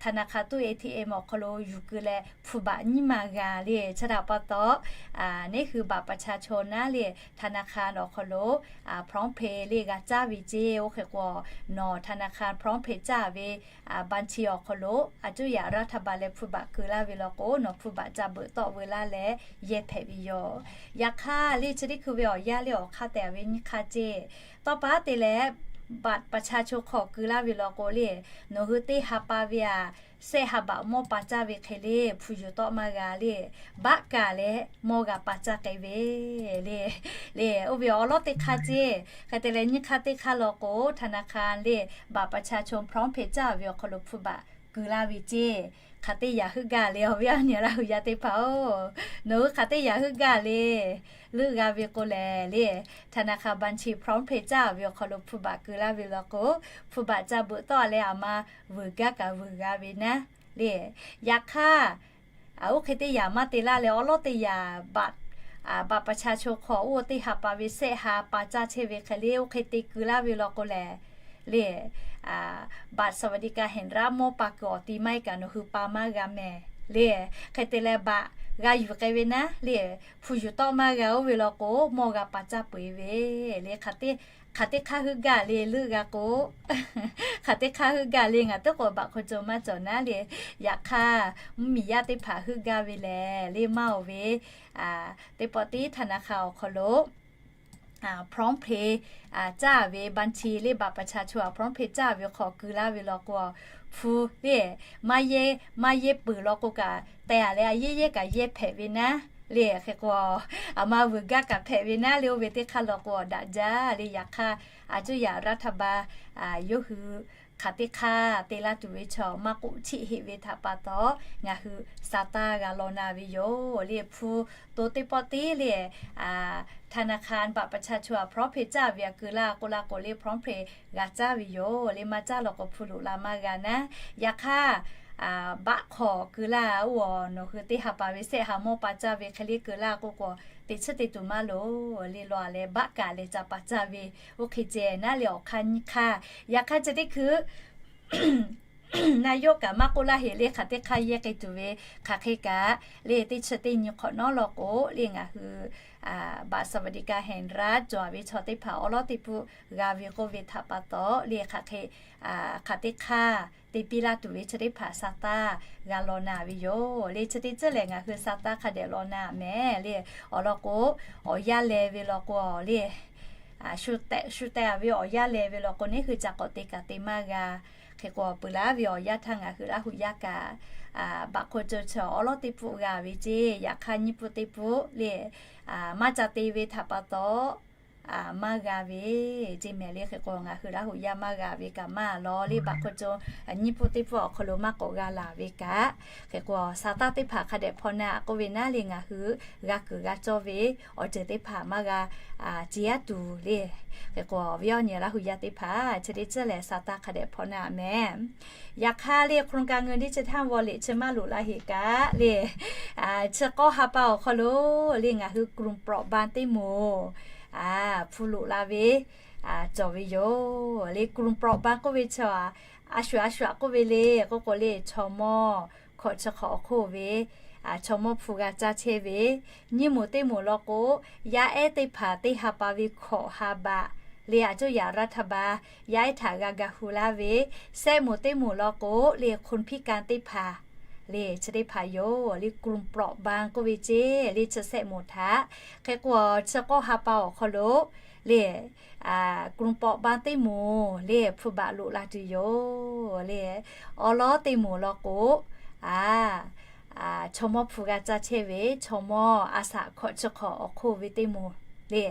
ธนาคาร ตู้ เอทีเอ็ม awˬ hk'aw lo yuˬ keu leh hpu baꞈ nyiˇ ma g'a le. Chi htaꞈ pa taw, neˉ hui บัตรประชาชน naˉ le ธนาคาร awˬ hk'aw lo พร้อมเพย์ le g'a caˇ ve ceˇ. Oˇ hk'e k'o, nawˬ ธนาคาร พร้อมเพย์ caˇ ve บัญชี awˬ hk'aw lo a cuˇ yaꞈ รัฐบาล leh hpu baꞈ keu laˇ ve law k'o, nawˬ hpu baꞈ ca beuꞈ tawˆ veu laˇ leh yehˇ hpehꞈ ve yoˬ. Yaꞈ hk'aˇ le chi teˇ hkui ve awˬ yanˇ le awˬ hk'aˇ tehꞈ ve nyiˇ hk'aˇ ceˇ. Tawˇ pa te leh บัตรประชาชน hk'aw keu laˇ ve law k'o le, nawˬ hui teˇ ha pa ve a, sehˆ ha บัตร mawˇ pa caˇ ve hk'e le hpu yuˬ tawˆ maˇ g'a le, baˆ kaˬ leh mawˇ g'a pa caˇ k'ai ve le. Le, oˇ ve awˬ lawˉ teˇ hk'aˇ ceˇ. Hk'e te leh nyiˇ hk'aˇ teˇ hk'aˇ law k'o, ธนาคาร le บัตรประชาชน พร้อมเพย์ caˇ ve awˬ hk'aw lo hpu baꞈ keu laˇ ve ceˇ. Hk'aˬ teˇ yanˇ heuˆ gaˇ le awˬ viˉ awˬ nyi a Laˇ hu yaˇ teˇ hpaˍ-oˬ, nawˬ hui hk'aˬ teˇ yanˇ heuˆ gaˇ le. Leuˆ g'a ve k'o lehˬ le, ธนาคาร บัญชี พร้อมเพย์ caˇ ve awˬ hk'aw lo hpu baꞈ keu laˇ ve law k'o, hpu baꞈ ca beuꞈ tawˆ leh a ma vuiˬ gaˇ kaꞈ vuiˬ g'a ve naˉ le. Yaꞈ hk'aˇ, oˇ hk'e teˇ yanˇ maˇ te laˇ leh awˬ lawˉ teˇ yanˇ บัตรประชาชน hk'aw oˇ teˇ ha pa ve sehˆ ha pa caˇ chehˇ ve hk'e le oˇ hk'e te keu laˇ ve law k'o lehˬ le, บัตรสวัสดิการแห่งรัฐ mawˇ pa kuiˬ awˬ ti maˇ heˆ kaꞈ nawˬ hui pa maˇ g'a mehˍ le. Hk'e te leh บัตร g'a yuˬ k'ai ve naˉ le, hpu yuˬ tawˆ maˇ g'a oˇ ve law k'o mawˇ g'a pa caˇ peu eˬ ve le. Hk'aˬ teˇ hk'aˇ heuˆ gaˇ le leuˆ g'a k'o, hk'aˬ teˇ hk'aˇ heuˆ gaˇ le ngaˬ teˇ k'o บัตรคนจน maˇ cawˬ naˉ le. Yaꞈ hk'aˇ, mvuhˇmiˬ yaˇ teˇ hpaˍ heuˆ gaˇ ve lehˬ le maˇ oˬ ve, teˇ pawˆ tiˉ ธนาคาร awˬ hk'aw lo พร้อมเพย์ caˇ ve บัญชี le บัตรประชาชน a พร้อมเพย์ caˇ ve hk'aw keu laˇ ve law k'o, hpu le maˇ yehˇ peuˬ law k'o kaꞈ te a leh a yehˇ yehˇ kaꞈ yehˇ hpehꞈ ve naˉ le. Hk'e k'o, a ma vuiˬ gaˇ kaꞈ hpehꞈ ve naˉ le. Oˇ ve teˇ hk'aˇ law k'o daꞈ jaˇ le. Yaꞈ hk'aˇ, a cuˇ yaꞈ รัฐบาล yawˇ hui hk'aˬ teˇ hk'aˇ te laˇ tuˬ ve chaw maˇ k'oˆ chiˆ heˆ ve htaꞈ pa taw, ngaˬ hui sa taˇ g'a law na ve yoˬ le. Hpu to teˇ pawˆ tiˉ le, ธนาคาร บัตรประชาชน a พร้อมเพย์ caˇ ve a keu laˇ k'oˆ laˇ k'o le พร้อมเพย์ g'a caˇ ve yoˬ le. Maˇ caˇ law k'o hpu loꞈ la maˇ g'a naˉ. Yaꞈ hk'aˇ, บัตร hk'aw keu laˇ oˇ a nawˬ hui teˇ ha pa ve sehˆ ha mawˇ pa caˇ ve hk'e le keu laˇ k'oˆ k'o, teꞈ chiˉ te tuˬ maˇ loˍ le. Law a leh บัตร kaꞈ leh ca pa caˇ ve oˇ hk'e ceh naˉ le awˬ hk'aˇ nyiˇ hk'aˇ. Yaꞈ hk'aˇ chi teˇ hkui นายก kaꞈ maˇ k'oˆ laˇ heꞈ le hk'aˬ teˇ hk'aˇ yehˇ k'ai tuˬ ve hk'aˬ hk'e kaꞈ le teˇ chi teˇ nyi hk'awꞈ nawˉ law k'o le ngaˬ hui บัตรสวัสดิการแห่งรัฐ cawˬ ve chaw teˇ hpaˍ awˉ lawˉ teˇ pfuhˆ g'a ve k'oˆ ve htaꞈ pa taw le, hk'aˬ hk'e, hk'aˬ teˇ hk'aˇ te piˇ laˇ tuˬ ve chi teˇ hpaˍ sa taˇ g'a law na ve yoˬ le. Chi teˇ ceuˬ lehˬ ngaˬ hui sa taˇ hk'a dehꞈ law na mehˍ le. Awˬ lawn k'o, awˬ yanˇ leh ve law k'o le, shu tehꞈ shu tehꞈ a ve awˬ yanˇ leh ve law k'o, neˇ hui ca k'awꞈ te kaꞈ te maˇ g'a. Hk'e k'o, peuˬ laˇ ve awˬ yanˇ htaˇ ngaˬ hui Laˇ huˍ yaˇ kaꞈ, บัตรคนจน chi awˉ lawˉ teˇ pfuhˆ g'a ve ceˇ. Yaꞈ hk'aˇ nyiˇ pfuhˆ teˇ pfuhˆ le, maˇ ca te ve htaꞈ pa taw, maˇ g'a ve ceˇ mehˍ le. Hk'e k'o, ngaˬ hui Laˇ huˍ yaˇ maˇ g'a ve kaꞈ maˇ lawˬ le, บัตรคนจน nyiˇ pfuhˆ teˇ pfuhˆ awˬ hk'aw lo maˇ k'awꞈ g'a laˬ ve kaꞈ, hk'e k'o, sa taˇ teˇ hpaˍ hk'a dehꞈ hpaw na k'oˆ ve naˉ le, ngaˬ hui g'a kuiˬ g'a cawˇ ve awˬ ceuˬ teˇ hpaˍ maˇ g'a ce aˉ tuˬ le. Hk'e k'o, awˬ viˉ awˬ nyi Laˇ huˍ yaˇ teˇ hpaˍ chi teˇ ceuˬ lehˬ sa taˇ hk'a dehꞈ hpaw na mehˍ. Yaꞈ hk'aˇ le, โครงการเงินดิจิทัลวอลเล็ต chi maˇ loꞈ la heꞈ kaꞈ le, chi k'awˇ ha pa awˬ hk'aw lo le, ngaˬ hui กลุ่มเปราะบาง teˇ moˍ hpu loꞈ la ve cawˬ ve yoˬ le. กลุ่มเปราะบาง k'oˆ ve chi a shuˍ a shuˍ k'oˆ ve le k'oˆ k'o le, chaw mawˇ hkawꞈ chi hk'awꞈ awˬ hk'oˆ ve chaw mawˇ hpu g'a caˇ chehˇ ve, nyiˇ moˍ teˇ moˍ law k'o, yaˇ ehˉ teˇ hpaˍ teˇ ha pa ve hkawꞈ ha baꞈ le, a cuˇ yaꞈ รัฐบาล yaˇ ehˉ htaꞈ g'a ga hu laˇ ve, sehˆ moˍ teˇ moˍ law k'o le, คนพิการ teˇ hpaˍ le, chi teˇ hpaˍ yoˬ le. กลุ่มเปราะบาง k'oˆ ve ceˇ le, chi sehˆ moˍ htaꞈ. Hk'e k'o, chi k'awˇ ha pa awˬ hk'aw lo le, กลุ่มเปราะบาง teˇ moˍ le, hpu baꞈ loꞈ la tuˬ yoˬ le. Awˉ lawˉ teˇ moˍ law k'o, chaw mawˇ hpu g'a caˇ chehˇ ve, chaw mawˇ a shaꞈ hkawꞈ chi hk'awꞈ awˬ hk'oˆ ve teˇ moˍ le,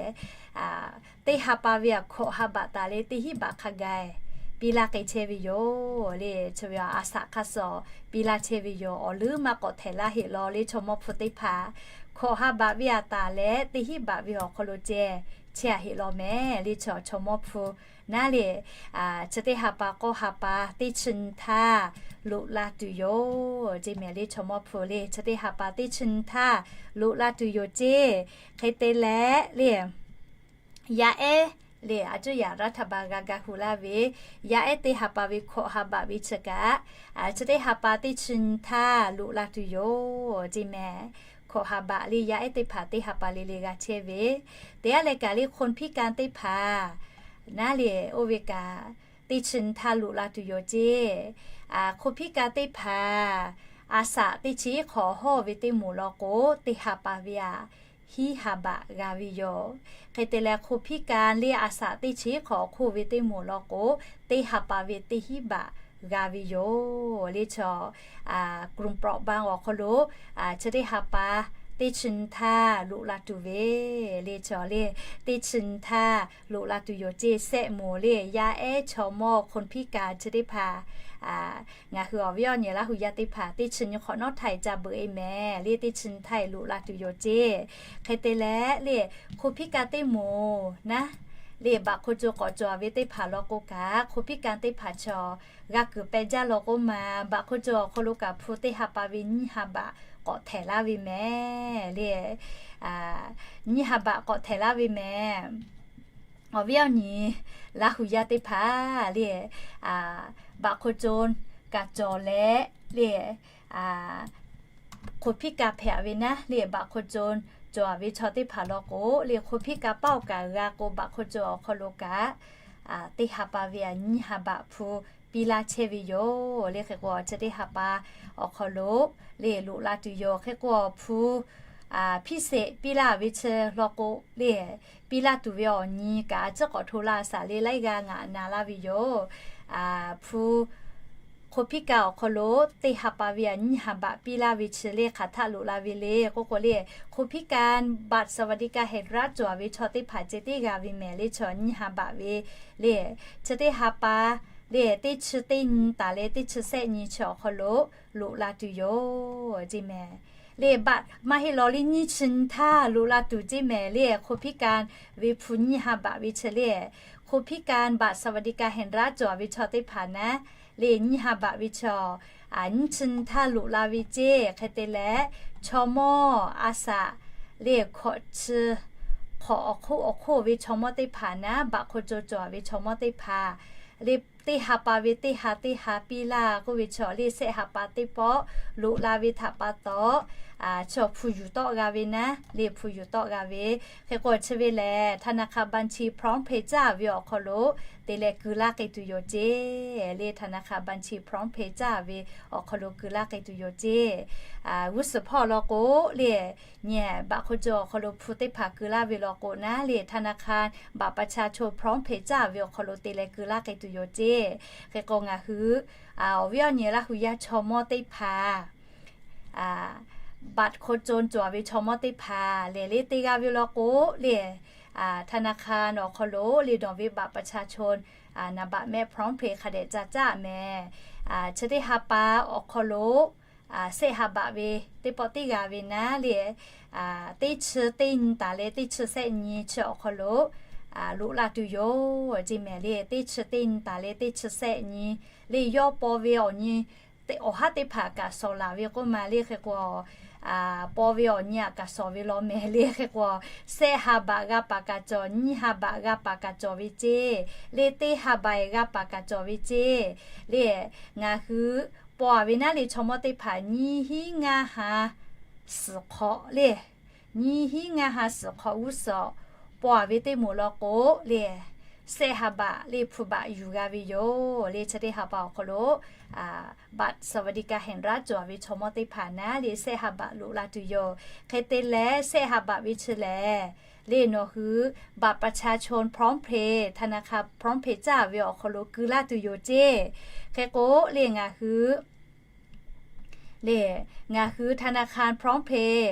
teˇ ha pa ve a hkawꞈ ha baꞈ taˍ leh teˇ hinˉ baꞈ hk'a gaˬ piˇ laˇ k'ai chehˇ ve yoˬ le. Chi ve a shaꞈ hk'aˇ suh piˇ laˇ chehˇ ve yoˬ. Awˬ leuˉ maˇ k'awꞈ htehꞈ laˇ heˆ law le, chaw mawˇ hpu teˇ hpaˍ hkawꞈ ha baꞈ ve a taˍ leh teˇ hinˉ baꞈ ve awˬ hk'aw lo ceh chehˇ a heˆ law mehˍ le. Chaw chaw mawˇ hpu naˉ le, chi teˇ ha pa k'awˇ ha pa teˇ chi nyi htaˇ loꞈ la tuˬ yoˬ ceˇ mehˍ le. Chaw mawˇ hpu le, chi teˇ ha pa teˇ chi nyi htaˇ loꞈ la tuˬ yoˬ ceˇ. Hk'e te leh le, yaˇ ehˉ le, a cuˇ yaꞈ รัฐบาล g'a ga hu laˇ ve, yaˇ ehˉ teˇ ha pa ve hkawꞈ ha baꞈ ve chi kaꞈ, chi teˇ ha pa teˇ chi nyi htaˇ loꞈ la tuˬ yoˬ ceˇ mehˍ. Hkawꞈ ha baꞈ le, yaˇ ehˉ teˇ hpaˍ teˇ ha pa le le g'a chehˇ ve, teˇ g'aˇ leh kaꞈ le, คนพิการ teˇ hpaˍ naˉ le, oˇ ve kaꞈ teˇ chi nyi htaˇ loꞈ la tuˬ yoˬ ceˇ. คนพิการ teˇ hpaˍ a shaꞈ teˇ chi hk'awꞈ hawˇ ve teˇ moˍ law k'o, teˇ ha pa ve a hinˉ ha baꞈ g'a ve yoˬ. Hk'e te leh, คนพิการ le, a shaꞈ teˇ chi hk'awꞈ hk'oˆ ve teˇ moˍ law k'o, teˇ ha pa ve teˇ hinˉ baꞈ g'a ve yoˬ le. Chaw กลุ่มเปราะบาง awˬ hk'aw lo chi teˇ ha pa teˇ chi nyi htaˇ loꞈ la tuˬ ve le. Chaw le, teˇ chi nyi htaˇ loꞈ la tuˬ yoˬ ceˇ. Sehˆ moˍ le, yaˇ ehˉ, chaw mawˇ, คนพิการ chi teˇ hpaˍ, ngaˬ hui awˬ viˉ awˬ nyi Laˇ huˍ yaˇ teˇ hpaˍ teˇ chi nyi hk'awꞈ nawˉ htaˇ ca beuꞈ e mehˍ le, teˇ chi nyi htaˇ loꞈ la tuˬ yoˬ ceˇ. Hk'e te leh le, คนพิการ teˇ moˍ naˉ le, บัตรคนจน k'awꞈ cawˬ ve teˇ hpaˍ law k'o kaꞈ, คนพิการ teˇ hpaˍ chaw g'a kuiˬ peh jaˇ law k'o ma, บัตรคนจน awˬ hk'aw lo kaꞈ hpu teˇ ha pa ve nyiˇ ha baꞈ k'awꞈ htehꞈ laˇ ve mehˍ le. Nyiˇ ha baꞈ k'awꞈ htehꞈ laˇ ve mehˍ. Awˬ viˉ awˬ nyi Laˇ huˍ yaˇ teˇ hpaˍ le, บัตรคนจน kaꞈ cawˬ leh le, คนพิการ hpehꞈ ve naˉ le, บัตรคนจน cawˬ ve chaw teˇ hpaˍ law k'o le, คนพิการ paˇ awˬ kaꞈ g'a k'o, บัตรคนจน awˬ hk'aw lo kaꞈ teˇ ha pa ve a nyiˇ ha baꞈ hpu piˇ laˇ chehˇ ve yoˬ le. Hk'e k'o, chi teˇ ha pa awˬ hk'aw lo le loꞈ la tuˬ yoˬ. Hk'e k'o, hpu พิเศษ piˇ laˇ ve chi law k'o le, piˇ laˇ tuˬ ve awˬ nyi kaꞈ a ciˉ k'awꞈ hto laˇ shaˍ le, laiˉ g'aˇ ngaˬ na laˇ ve yoˬ. Hpu คนพิการ awˬ hk'aw lo teˇ ha pa ve a nyiˇ ha baꞈ piˇ laˇ ve chi le hk'aˬ htaˆ loꞈ la ve le k'oˆ k'o le, คนพิการ บัตรสวัสดิการแห่งรัฐ cawˬ ve chaw teˇ hpaˍ ceh teˇ g'aˇ ve mehˍ le. Chaw nyiˇ ha baꞈ ve le, chi teˇ ha pa le, teˇ chi teˇ nyi taˍ leh teˇ chi sehˆ nyi chi awˬ hk'aw lo loꞈ la tuˬ yoˬ ceˇ mehˍ. Le, บัตร maˇ heˆ law le, nyiˇ chi nyi htaˇ loꞈ la tuˬ ceˇ mehˍ le. คนพิการ ve hpu nyiˇ ha baꞈ ve chi le, คนพิการ บัตรสวัสดิการแห่งรัฐ cawˬ ve chaw teˇ hpaˍ naˉ le, nyiˇ ha baꞈ ve chaw nyiˇ chi nyi htaˇ loꞈ la ve ceˇ. Hk'e te leh, chaw mawˇ a shaꞈ le hkawꞈ chi hk'awꞈ awˬ hk'oˆ awˬ hk'oˆ ve chaw mawˇ teˇ hpaˍ naˉ, บัตรคนจน cawˬ ve chaw mawˇ teˇ hpaˍ le, teˇ ha pa ve teˇ ha teˇ ha piˇ laˇ k'oˆ ve chaw le, shehˆ ha pa teˇ pawˆ loꞈ la ve htaꞈ pa taw, chaw hpu yuˬ tawˆ g'a ve naˉ le, hpu yuˬ tawˆ g'a ve. Hk'e k'o chi ve lehˬ, ธนาคารบัญชีพร้อมเพย์ caˇ ve awˬ hk'aw lo te leh keu laˇ k'ai tuˬ yoˬ ceˇ le. ธนาคารบัญชีพร้อมเพย์ caˇ ve awˬ hk'aw lo keu laˇ k'ai tuˬ yoˬ ceˇ. G'uˇ suhˍ hpawˇ law k'o le, nyi baꞈ hk'o caw awˬ hk'aw lo hpu teˇ hpaˍ keu laˇ ve law k'o naˉ le, ธนาคาร บัตรประชาชนพร้อมเพย์ caˇ ve awˬ hk'aw lo te leh keu laˇ k'ai tuˬ yoˬ ceˇ. Hk'e k'o ngaˬ hui awˬ viˉ awˬ nyi Laˇ hu yaˇ chaw mawˇ teˇ hpaˍ บัตรคนจน cawˬ ve chaw mawˇ teˇ hpaˍ lehˬ le, teˇ g'aˇ ve law k'o le, ธนาคาร awˬ hk'aw lo le, nawˬ ve บัตรประชาชน naˍ baꞈ mehˆ พร้อมเพย์ hk'a dehꞈ ca caˇ mehˍ. Chi teˇ ha pa awˬ hk'aw lo shehˆ ha baꞈ ve teˇ pawˆ teˇ g'aˇ ve naˉ le, teˇ chi teˇ nyi taˍ leh teˇ chi shehˆ nyi chi awˬ hk'aw lo loꞈ la tuˬ yoˬ ceˇ mehˍ le. Teˇ chi teˇ nyi taˍ leh teˇ chi shehˆ nyi le, yawˇ paw ve awˬ nyi awˬ haˉ teˇ hpaˍ kaꞈ shawˍ laˬ ve k'oˆ ma le. Hk'e k'o paw ve awˬ nyi aꞈ kaꞈ shawˍ ve law mehˍ le. Hk'e k'o shehˆ ha baꞈ g'a paˍ kaꞈ cawˬ, nyiˇ ha baꞈ g'a paˍ kaꞈ cawˬ ve ceˇ le, teˇ ha baꞈ g'a paˍ kaꞈ cawˬ ve ceˇ le. Ngaˬ hui paw a ve naˉ le, chaw mawˇ teˇ hpaˍ nyiˇ hinˉ ngaˇ ha suhˍ hk'awꞈ le, nyiˇ hinˉ ngaˇ ha suhˍ hk'awꞈ g'uˇ suhˍ paw a ve teˇ moˍ law k'o le, shehˆ ha baꞈ le hpu baꞈ yuˬ g'a ve yoˬ le. Chi teˇ ha pa awˬ hk'aw lo บัตรสวัสดิการแห่งรัฐ cawˬ ve chaw mawˇ teˇ hpaˍ naˉ le, shehˆ ha baꞈ loꞈ la tuˬ yoˬ. Hk'e te leh shehˆ ha baꞈ ve chi lehˬ le, nawˬ hui บัตรประชาชนพร้อมเพย์ ธนาคารพร้อมเพย์ caˇ ve awˬ hk'aw lo keu laˇ tuˬ yoˬ ceˇ. Hk'e k'o le ngaˬ hui le, ngaˬ hui ธนาคารพร้อมเพย์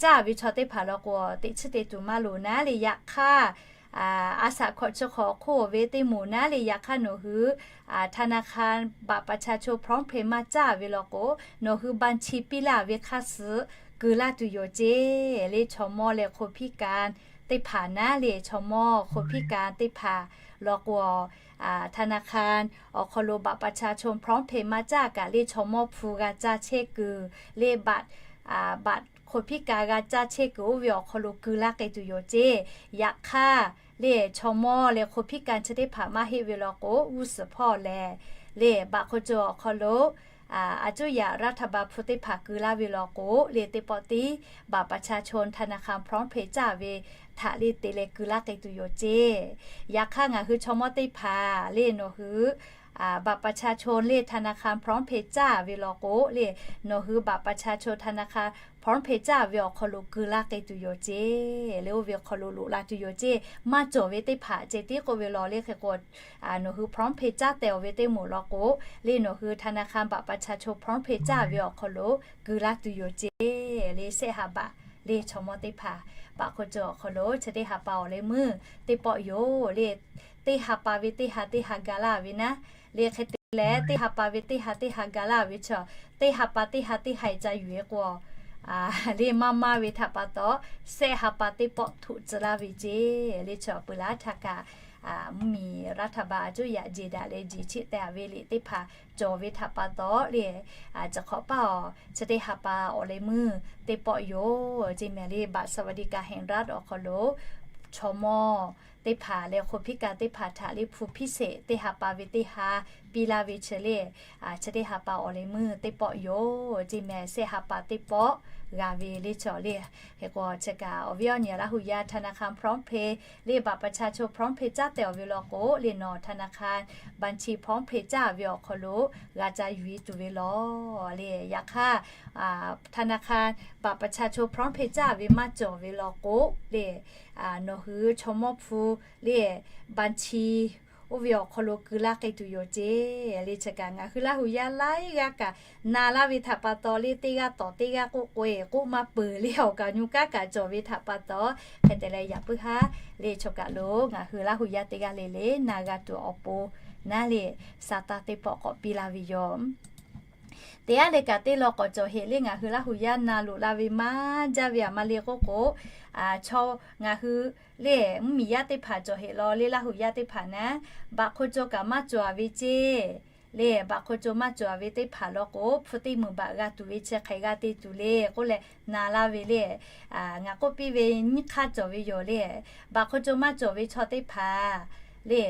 caˇ ve chaw teˇ hpaˍ law k'o teꞈ chiˇ te tuˬ maˇ loˍ naˉ le. Yaꞈ hk'aˇ a shaꞈ hkawꞈ chi hk'awꞈ hk'oˆ ve teˇ moˍ naˉ le, yaꞈ hk'aˇ nawˬ hui ธนาคาร บัตรประชาชนพร้อมเพย์ maˇ caˇ ve law k'o, nawˬ hui บัญชี piˇ laˇ ve hk'aˇ suh keu laˇ tuˬ yoˬ ceˇ le. Chaw mawˇ leh คนพิการ teˇ hpaˍ naˉ le, chaw mawˇ คนพิการ teˇ hpaˍ law k'o, ธนาคาร awˬ hk'aw lo บัตรประชาชนพร้อมเพย์ maˇ caˇ kaꞈ le, chaw mawˇ hpu g'a caˇ chehˇ kuiˬ le, บัตร คนพิการ g'a caˇ chehˇ kuiˬ oˇ ve awˬ hk'aw lo keu laˇ k'ai tuˬ yoˬ ceˇ. Yaꞈ hk'aˇ le, chaw mawˇ leh คนพิการ chi teˇ hpaˍ maˇ heˆ ve law k'o, g'uˇ suhˍ hpawˇ lehˬ le, baꞈ hk'o caw awˬ hk'aw lo a cuˇ yaꞈ รัฐบาล hpu teˇ hpaˍ keu laˇ ve law k'o le, teˇ pawˆ tiˉ บัตรประชาชน ธนาคารพร้อมเพย์ caˇ ve htaꞈ le te leh keu laˇ k'ai tuˬ yoˬ ceˇ. Yaꞈ hk'aˇ ngaˬ hui chaw mawˇ teˇ hpaˍ le, nawˬ hui บัตรประชาชน le ธนาคารพร้อมเพย์ caˇ ve law k'o le, nawˬ hui บัตรประชาชน ธนาคารพร้อมเพย์ caˇ ve awˬ hk'aw lo keu laˇ k'ai tuˬ yoˬ ceˇ le. Oˇ ve awˬ hk'aw lo loꞈ la tuˬ yoˬ ceˇ. Maˇ cawˬ ve teˇ hpaˍ ceh tiˉ k'oˆ ve law le. Hk'e k'o nawˬ hui พร้อมเพย์ caˇ tehˬ awˬ ve teˇ moˍ law k'o le, nawˬ hui ธนาคาร บัตรประชาชนพร้อมเพย์ caˇ ve awˬ hk'aw lo keu laˇ tuˬ yoˬ ceˇ le. Shehˆ ha baꞈ le chaw mawˇ teˇ hpaˍ baꞈ hk'o caw awˬ hk'aw lo chi teˇ ha pa awˬ leh meuˇ teˇ pawˆ yoˬ le. Teˇ ha pa ve teˇ ha teˇ ha ga laˇ ve naˉ le. Hk'e te leh teˇ ha pa ve teˇ ha teˇ ha ga laˇ ve chaw, teˇ ha pa teˇ ha teˇ ha ca yuˬ e k'o le, maˇ maˇ ve htaꞈ pa taw, shehˆ ha pa teˇ pawˆ htoꞈ tcuh laˇ ve ceˇ le. Chaw peuˬ laˇ htaˇ kaꞈ mvuhˇmiˬ รัฐบาล a cuˇ yaꞈ jeˬ daꞈ leh jeˬ chiˆ teh a ve liꞈ teˇ hpaˍ cawˬ ve htaꞈ pa taw le, chi hk'awꞈ paˇ awˬ chi teˇ ha pa awˬ leh meuˇ teˇ pawˆ yoˬ ceˇ mehˍ le. บัตรสวัสดิการแห่งรัฐ awˬ hk'aw lo chaw mawˇ teˇ hpaˍ leh คนพิการ teˇ hpaˍ htaꞈ le hpu พิเศษ teˇ ha pa ve teˇ ha piˇ laˇ ve chi le, chi teˇ ha pa awˬ leh meuˇ teˇ pawˆ yoˬ ceˇ mehˍ. Shehˆ ha pa teˇ pawˆ g'a ve le chaw le. Hk'e k'o chi kaꞈ awˬ viˉ awˬ nyi Laˇ hu yaˇ ธนาคารพร้อมเพย์ le บัตรประชาชนพร้อมเพย์ caˇ tehˬ awˬ ve law k'o le, nawˬ ธนาคารบัญชีพร้อมเพย์ caˇ ve awˬ hk'aw lo g'a ca yuˬ e tuˬ ve law le. Yaꞈ hk'aˇ ธนาคารบัตรประชาชนพร้อมเพย์ caˇ ve maˇ cawˬ ve law k'o le, nawˬ hui chaw mawˇ hpu le บัญชี oˇ ve awˬ hk'aw lo keu laˇ k'ai tuˬ yoˬ ceˇ le. Chi kaꞈ ngaˬ hui Laˇ hu yaˇ laiˉ g'aˇ kaꞈ na laˇ ve htaꞈ pa taw le, teˇ g'aˇ tawˍ teˇ g'aˇ k'oˆ k'o e k'oˆ maˇ peuˬ le, awˬ kaꞈ nyu kanˉ kaꞈ cawˬ ve htaꞈ pa taw, hk'e te leh yaꞈ puiˉ haˉ le chaw kaꞈ lo ngaˬ hui Laˇ hu yaˇ teˇ g'aˇ le le na g'a tuˬ awˬ pon naˉ le, sa taˇ teˇ pawˆ k'awꞈ piˇ laˇ ve yoˬ. Teˇ g'aˇ le kaꞈ teˇ law k'awꞈ cawˬ heꞈ le, ngaˬ hui Laˇ hu yaˇ na loꞈ la ve maˇ jaˇ ve aꞈ ma le k'oˆ k'o, chaw ngaˬ hui le mvuhˇmiˬ yaˇ teˇ hpaˍ cawˬ heꞈ law le, Laˇ hu yaˇ teˇ hpaˍ naˉ, baꞈ hk'o caw kaꞈ maˇ cawˬ a ve ceˇ le. Baꞈ hk'o caw maˇ cawˬ a ve teˇ hpaˍ law k'o, hpu teˇ meunˍ baꞈ g'a tuˬ ve chi hk'e g'a te tuˬ le k'oˆ leh na laˇ ve le. Ngaˬ k'oˆ piˇ ve nyiˇ hk'aˇ cawˬ ve yoˬ le. Baꞈ hk'o caw maˇ cawˬ ve chaw teˇ hpaˍ Le,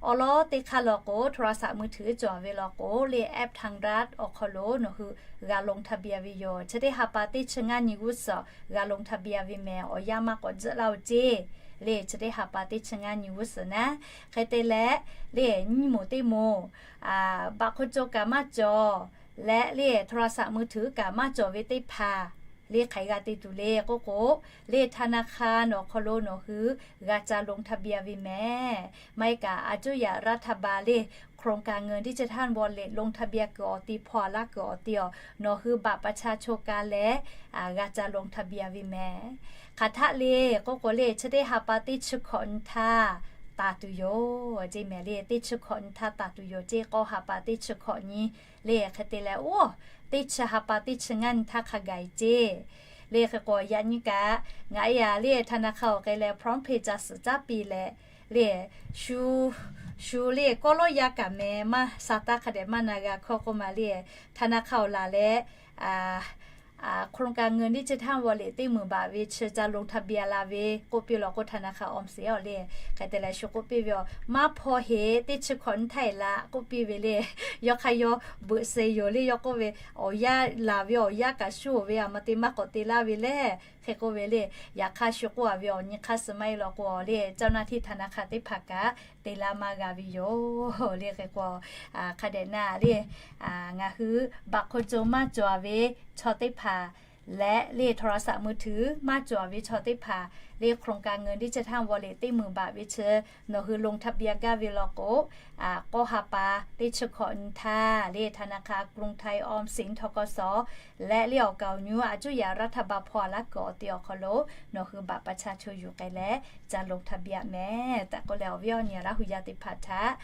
awˉ lawˉ teˇ hk'aˇ law k'o โทรศัพท์มือถือ cawˬ ve law k'o le, app ทางรัฐ awˬ hk'aw lo nawˬ hui g'a ลงทะเบียน ve yoˬ. Chi teˇ ha pa teˇ chi ngaˇ nyi g'uˇ suhˍ g'a ลงทะเบียน ve mehˍ. Awˬ yanˇ maˇ k'awꞈ tzuhˆ laˇ-oˬ ceˇ. Le, chi teˇ ha pa teˇ chi ngaˇ nyi g'uˇ suhˍ naˉ, hk'e te leh le, nyiˇ moˍ teˇ moˍ, baꞈ hk'oˆ co kaꞈ maˇ cawˬ leh le, โทรศัพท์มือถือ kaꞈ maˇ cawˬ ve teˇ hpaˍ le, hk'aˬ hk'e g'a te tuˬ le k'oˆ k'o, le ธนาคาร awˬ hk'aw lo nawˬ hui g'a ca ลงทะเบียน ve mehˍ. Maˇ heˆ kaꞈ a cuˇ yaꞈ รัฐบาล le โครงการเงินดิจิทัลวอลเล็ต ลงทะเบียน kuiˬ awˬ ti hpaw a laˇ kuiˬ awˬ ti awˬ, nawˬ hui baꞈ pa cha cho ka leh g'a ca ลงทะเบียน ve mehˍ. Hk'aˬ htaˆ le k'oˆ k'o le, chi teˇ ha pa teˇ chi hkawꞈ nyi htaˇ taˍ tuˬ yoˬ ceˇ mehˍ. Le, teˇ chi hkawꞈ nyi htaˇ taˍ tuˬ yoˬ ceˇ. K'awˇ ha pa teˇ chi hkawꞈ nyi le, hk'e te leh oˇ, teˇ chi ha pa teˇ chi ngaˇ nyi htaˇ hk'a gaˬ-e ceˇ. Le, hk'e k'o yaꞈ nyi kaꞈ ngaˬ e a le ธนาคาร awˬ hk'e leh พร้อมเพย์ ca suhˍ caˉ piˇ leh le, shu, shu le kawˇ lawˇ yaˇ kaꞈ meh maˇ sha taˇ hk'a dehꞈ maˇ na g'a hkawˇ k'oˆ ma le, ธนาคาร awˬ laˬ leh โครงการเงินดิจิทัลวอลเล็ต teˇ meunˍ baꞈ ve chi ca ลงทะเบียน la ve k'oˆ piˇ law k'o, ธนาคารออมสิน awˬ le, hk'e te leh shu k'oˆ piˇ ve, aˬ maˇ hpaw heˍ, teˇ chi hkawꞈ nyi htaˇ e laˬ k'oˆ piˇ ve le. Yawˇ hk'aˇ yawˇ beuꞈ suh yoˬ le. Yawˇ k'oˆ ve, awˬ yanˇ laˬ ve awˬ yanˇ kaꞈ shu-oˬ ve, aˬ ma te maˇ k'awꞈ te laˇ ve le. Hk'e k'oˆ ve le. Yaꞈ hk'aˇ shu k'oˆ a ve, awˬ nyi hk'aˇ suh maˇ heˆ law k'o le, เจ้าหน้าที่ธนาคาร teˇ hpaˍ kaꞈ te laˇ maˇ g'a ve yoˬ le. Hk'e k'o hk'a dehꞈ na le, ngaˬ hui baꞈ hk'oˆ co maˇ cawˬ a ve chaw teˇ hpaˍ leh le, โทรศัพท์มือถือ maˇ cawˬ a ve chaw teˇ hpaˍ le, โครงการเงินดิจิทัลวอลเล็ต teˇ meunˍ baꞈ ve chi nawˬ hui ลงทะเบียน gaˇ ve law k'o, k'awˇ ha pa teˇ chi hkawꞈ nyi htaˇ le, ธนาคารกรุงไทย ออมสิน ทกส leh le awˬ kaˍ awˬ nyi a cuˇ yaꞈ รัฐบาล hpaw a laˇ kuiˬ awˬ ti awˬ hk'aw lo nawˬ hui baꞈ pa cha cho yuˬ k'ai leh ca ลงทะเบียน mehˍ tehꞈ k'oˆ leh, awˬ viˉ awˬ nyi Laˇ hu yaˇ teˇ hpaˍ htaꞈ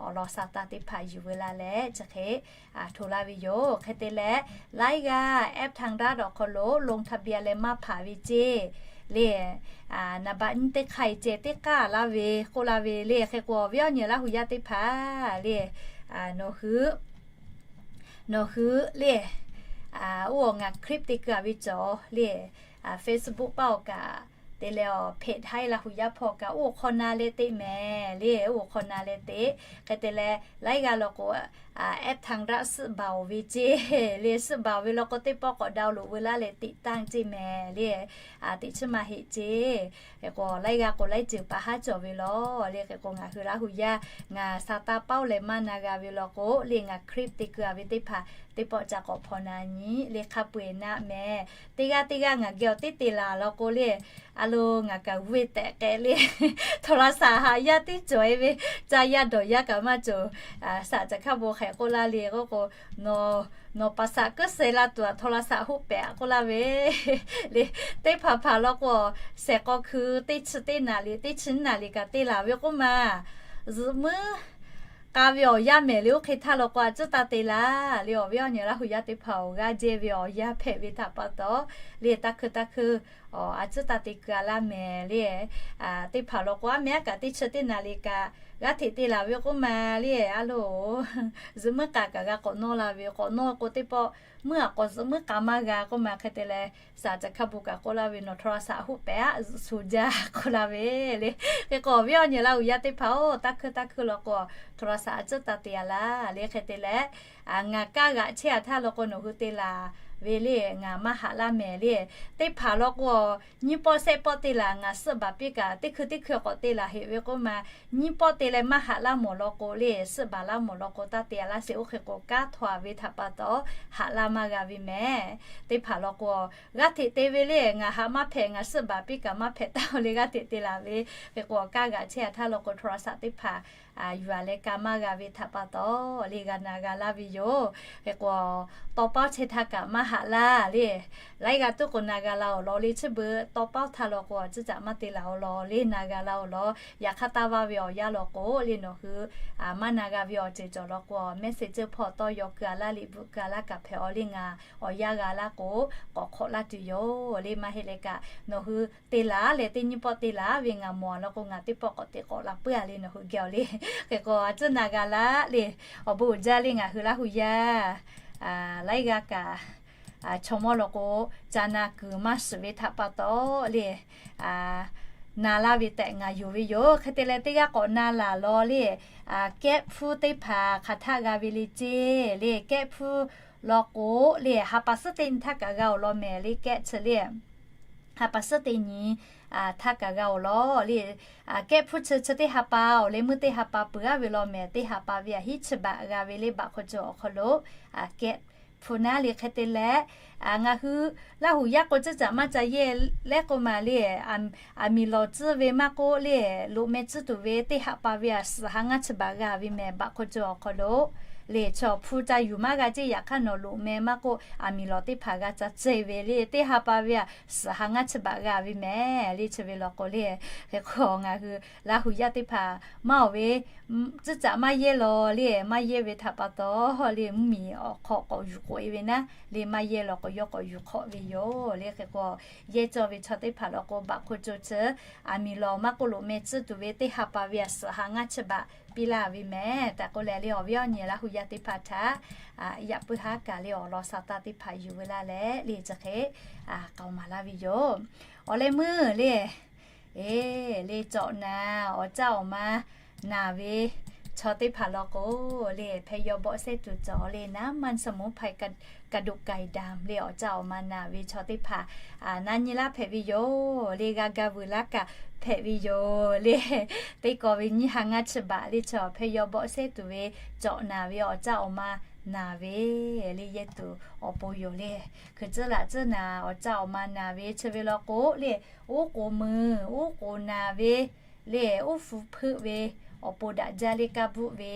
awˬ lawn sha taˇ teˇ hpaˍ yuˬ veu la leh chi hk'e hto laˇ ve yoˬ. Hk'e te leh, laiˉ g'aˇ แอปทางรัฐ awˬ hk'aw lo ลงทะเบียน leh maˇ hpaˍ ve ceˇ le, naˍ baꞈ nyiˇ teˇ hk'aˇ e ceh teˇ k'aˇ laˇ ve k'oˆ la ve le. Hk'e k'o awˬ viˉ awˬ nyi Laˇ hu yaˇ teˇ hpaˍ le, nawˬ hui nawˬ hui le, oˇ awˬ ngaˬ คลิป te keu a ve cawˬ le, Facebook paˇ awˬ kaꞈ te leh awˬ เพจ Haiˉ Laˇ hu yaˇ hpawˇ kaꞈ oˇ hk'awꞈ na leh teꞈ mehˍ le, oˇ hk'awꞈ na leh teꞈ. Hk'e te leh laiˉ g'aˇ law k'o, แอปทางรัฐ suhˆ baˬ-oˬ ve ceˇ le, suhˆ baˬ-oˬ ve law k'o teˇ pawˆ k'awꞈ ดาวน์โหลด veu laˇ leh teꞈ tanˇ ceˇ mehˍ le. Teꞈ chiˉ maˇ heˆ ceˇ. Hk'e k'o laiˉ g'aˇ k'o laiˉ ceuˬ pa haˉ cawˬ ve law le. Hk'e k'o ngaˬ hui Laˇ hu yaˇ ngaˬ sha taˇ paoˉ leh maˇ na g'a ve law k'o le, ngaˬ คลิป te keu a ve teˇ hpaˍ teˇ pawˆ ca k'awꞈ hpaw na nyi le, hk'a peu-eˬ naˆ mehˍ. Teˇ g'aˇ teˇ g'aˇ ngaˬ geh awˬ teˇ te laˬ law k'o le, a lo ngaˬ kaꞈ g'uˇ-e tehꞈ k'ehꞈ le, โทรศัพท์ haꞈ yaˇ teˇ cawˬ-e ve, caˇ yaˇ dawˬ yaˇ kaꞈ maˇ cawˬ. Saꞈ caˬ hkaˇ bon hk'e k'oˆ laˇ le k'oˆ k'o, nawˬ pa saꞈ kuiˉ seh la tuˬ a โทรศัพท์ hoˆ pehꞈ k'oˆ laˇ ve le. Teˇ hpaˍ hpaˍ law k'o, shehˍ k'aw hkui teˇ chi teˇ naˍ liꞈ, teˇ chi naˍ liꞈ kaꞈ te laˬ ve k'oˆ ma, zuhꞈ muiˉ k'a ve awˬ yanˇ mehˍ le. Oˇ hk'e htaˇ law k'o a cuˉ taˇ te laˇ le. Awˬ viˉ awˬ nyi Laˇ hu yaˇ teˇ hpaˍ awˬ g'aˇ jehˇ ve awˬ yanˇ hpehꞈ ve htaꞈ pa taw le, taˇ hkui taˇ hkui a cuˉ taˇ te keu a laˇ mehˍ le. Teˇ hpaˍ law k'o, a mehˉ kaꞈ teˇ chi teˇ naˍ liꞈ kaꞈ g'aˇ hteꞈ te laˬ ve k'oˆ ma le. A lo, zuhꞈ muiˉ k'a kaꞈ g'a k'awꞈ nawˇ la ve, k'awꞈ nawˇ k'o teˇ pawˆ muiˉ a k'awꞈ zuhꞈ muiˉ k'a maˇ g'a k'oˆ ma. Hk'e te leh, saꞈ caˬ hkaˇ bon kaꞈ k'oˆ laˇ ve, nawˬ โทรศัพท์ hoˆ pehꞈ a, zuhꞈ sho jaˇ k'oˆ laˇ ve le. Hk'e k'o awˬ viˉ awˬ nyi Laˇ hu yaˇ teˇ hpaˍ-oˬ, taˇ hkui taˇ hkui law k'o โทรศัพท์ a cuˉ taˇ te a laˇ le. Hk'e te leh, ngaˬ kaˇ g'aꞈ chehˇ a htaˇ law k'o nawˬ hui te laˬ ve le, ngaˬ maˇ haꞈ laˇ mehˍ le. Teˇ hpaˍ law k'o, nyiˇ pawˆ shehˆ pawˆ te laˬ ngaˬ suhˆ baˬ piˇ kaꞈ, teˇ hkui teˇ hkui k'awꞈ te laˬ heꞈ ve k'oˆ ma, nyiˇ pawˆ te leh maˇ haꞈ laˇ mawˬ law k'o le, suhˆ baˬ laˇ mawˬ law k'o taˇ te a laˇ sheˍ. Oˇ hk'e k'o kanˉ htaw a ve htaꞈ pa taw haꞈ laˇ maˇ g'a ve mehˍ. Teˇ hpaˍ law k'o, g'aˇ hteꞈ te ve le, ngaˬ haꞈ maˇ hpehꞈ, ngaˬ suhˆ baˬ piˇ kaꞈ maˇ hpehꞈ taˇ le, g'aˇ hteꞈ te laˬ ve. Hk'e k'o kaˇ g'aꞈ chehˇ a htaˇ law k'o โทรศัพท์ teˇ hpaˍ yuˬ a leh ka maˇ g'a ve htaꞈ pa taw le g'a na g'a laˇ ve yoˬ. Hk'e k'o, tawˇ pawˉ chehˇ htaˇ kaꞈ maˇ haꞈ laˇ le. Laiˉ g'aˇ tuˉ k'o na g'a la-oˬ law le, chi beuꞈ tawˇ pawˉ htaˇ law k'o a cuˉ caꞈ maˇ te laˬ-oˬ law le, na g'a laˇ-oˬ law. Yaꞈ hk'aˇ taˇ vaˇ ve awˬ yanˇ law k'o le, nawˬ hui maˇ na g'a ve awˬ ceuˬ cawˬ law k'o, message hpawˇ tawˇ yaw keu a laˇ, liꞈ bvuhꞈ keu a laˇ kaꞈ hpehꞈ-aw le, ngaˬ awˬ yanˇ g'a laˇ k'o k'awꞈ hk'awꞈ laˇ tuˬ yoˬ le. Maˇ heˆ leh kaꞈ nawˬ hui te laˬ leh teˇ nyiˇ pawˆ te laˬ ve ngaˬ mawˬ a law k'o, ngaˬ teˇ pawˆ k'awꞈ teꞈ k'awꞈ la puiˉ a le, nawˬ hui geh-oˬ le. Hk'e k'o a cuˉ na g'a laˇ le. Awˬ bon uiˍ jaˇ le, ngaˬ hui Laˇ hu yaˇ laiˉ g'aˇ kaꞈ chaw mawˇ law k'o, ca na kuiˬ maˇ shiˍ ve htaꞈ pa taw le, na laˇ ve tehꞈ ngaˬ yonˍ ve yoˬ. Hk'e te leh teˇ g'aˇ k'awꞈ na laˬ law le, kehˉ hpfuhˇ teˇ hpaˍ hk'aˬ htaˆ g'a ve le ceˇ le. Kehˉ hpfuhˇ law k'o le, ha pa suhˉ teˇ nyi htaˇ kaꞈ g'a awˬ lawn mehˍ le, kehˉ chi le. Ha pa suhˉ teˇ nyi htaˇ kaꞈ g'a awˬ lawn le. Kehˉ hpfuhˇ chi chi teˇ ha pa, awˬ leh meuˇ teˇ ha pa peuˬ aˉ ve law mehˍ. Teˇ ha pa ve aꞈ hiˉ chi baꞈ g'a ve le, baꞈ hk'aw co awˬ hk'aw lo kehˉ hpfuhˇ naˉ le. Hk'e te leh ngaˬ hui Laˇ huˍ yaˇ k'o, tcuhˇ caꞈ maˇ ca yehˇ leh k'o maˬ le, aˬ miˍ lawˬ tcuhˇ ve maˇ k'oˆ le, loꞈ meh tcuhˇ tuˬ ve teˇ ha pa ve aꞈ suhˍ ha ngaˇ chi baꞈ g'a ve mehˍ, baꞈ hk'aw co awˬ hk'aw lo le. Chaw hpfuhˇ ca yuˬ maˇ g'a ceˇ, yaꞈ hk'aˇ nawˬ loꞈ meh maˇ k'oˆ, aˬ miˍ lawˬ teˇ hpaˍ g'a ca tcuhˇ ve le, teˇ ha pa ve aꞈ suhˍ ha ngaˇ chi baꞈ g'a ve mehˍ le. Chi ve law k'o le, hk'e k'o ngaˬ hui Laˇ huˍ yaˇ teˇ hpaˍ maˇ awˬ ve tcuhˇ caꞈ maˇ yehˇ law le, maˇ yehˇ ve htaꞈ pa taw le, mvuhˇmiˬ awˬ hk'aw k'awꞈ yuˬ k'oꞈ e ve naˉ le, maˇ yehˇ law k'o yawˇ k'awꞈ yuˬ hk'awꞈ ve yoˬ le. Hk'e k'o yehˇ cawˇ ve chaw teˇ hpaˍ law k'o, baꞈ hk'aw co chi aˬ miˍ lawˬ maˇ k'oˆ, loꞈ meh tcuhˇ tuˬ ve teˇ ha pa ve aꞈ suhˍ ha ngaˇ chi baꞈ piˇ laˇ ve mehˍ. Hk'e k'o leh le, awˬ viˉ awˬ nyi Laˇ huˍ yaˇ teˇ hpaˍ htaꞈ yaꞈ puiˉ haˉ kaꞈ le, awˬ lawn sha taˇ teˇ hpaˍ yuˬ ve laˇ leh le, chi hk'e k'aoˍ maˍ laˇ ve yoˬ. Awˬ leh meuˇ le, e, le cawꞈ naˍ, awˬ caˇ awˬ ma naˍ ve chaw teˇ hpaˍ law k'o le, hpehˇ yaw bawˆ sehˉ tuˬ cawˬ le, naˉ maˇ suhˍ mvuhˇ hpaˍ kaꞈ, kaꞈ doꞈ k'ai daꞈ le, awˬ caˇ awˬ ma naˍ ve chaw teˇ hpaˍ na nyi laˇ hpehꞈ ve yoˬ le, g'a ga vuiˬ laˇ kaꞈ hpehꞈ ve yoˬ le. Teˇ kaw ve nyiˇ ha ngaˇ chi baꞈ le, chaw hpehˇ yaw bawˆ sehˉ tuˬ ve cawꞈ naˍ ve awˬ caˇ awˬ ma naˍ ve le, yehˇ tuˬ awˬ pon yoˬ le. Hkui tcuhˉ laꞈ tcuhˉ naˍ, awˬ caˇ awˬ ma naˍ ve chi ve law k'o le, uˉ k'oˍ mui, uˉ k'oˍ naˍ ve le, uˉ hpu hpeuˆ ve awˬ pon daꞈ jaˇ le, kaˇ buˆ ve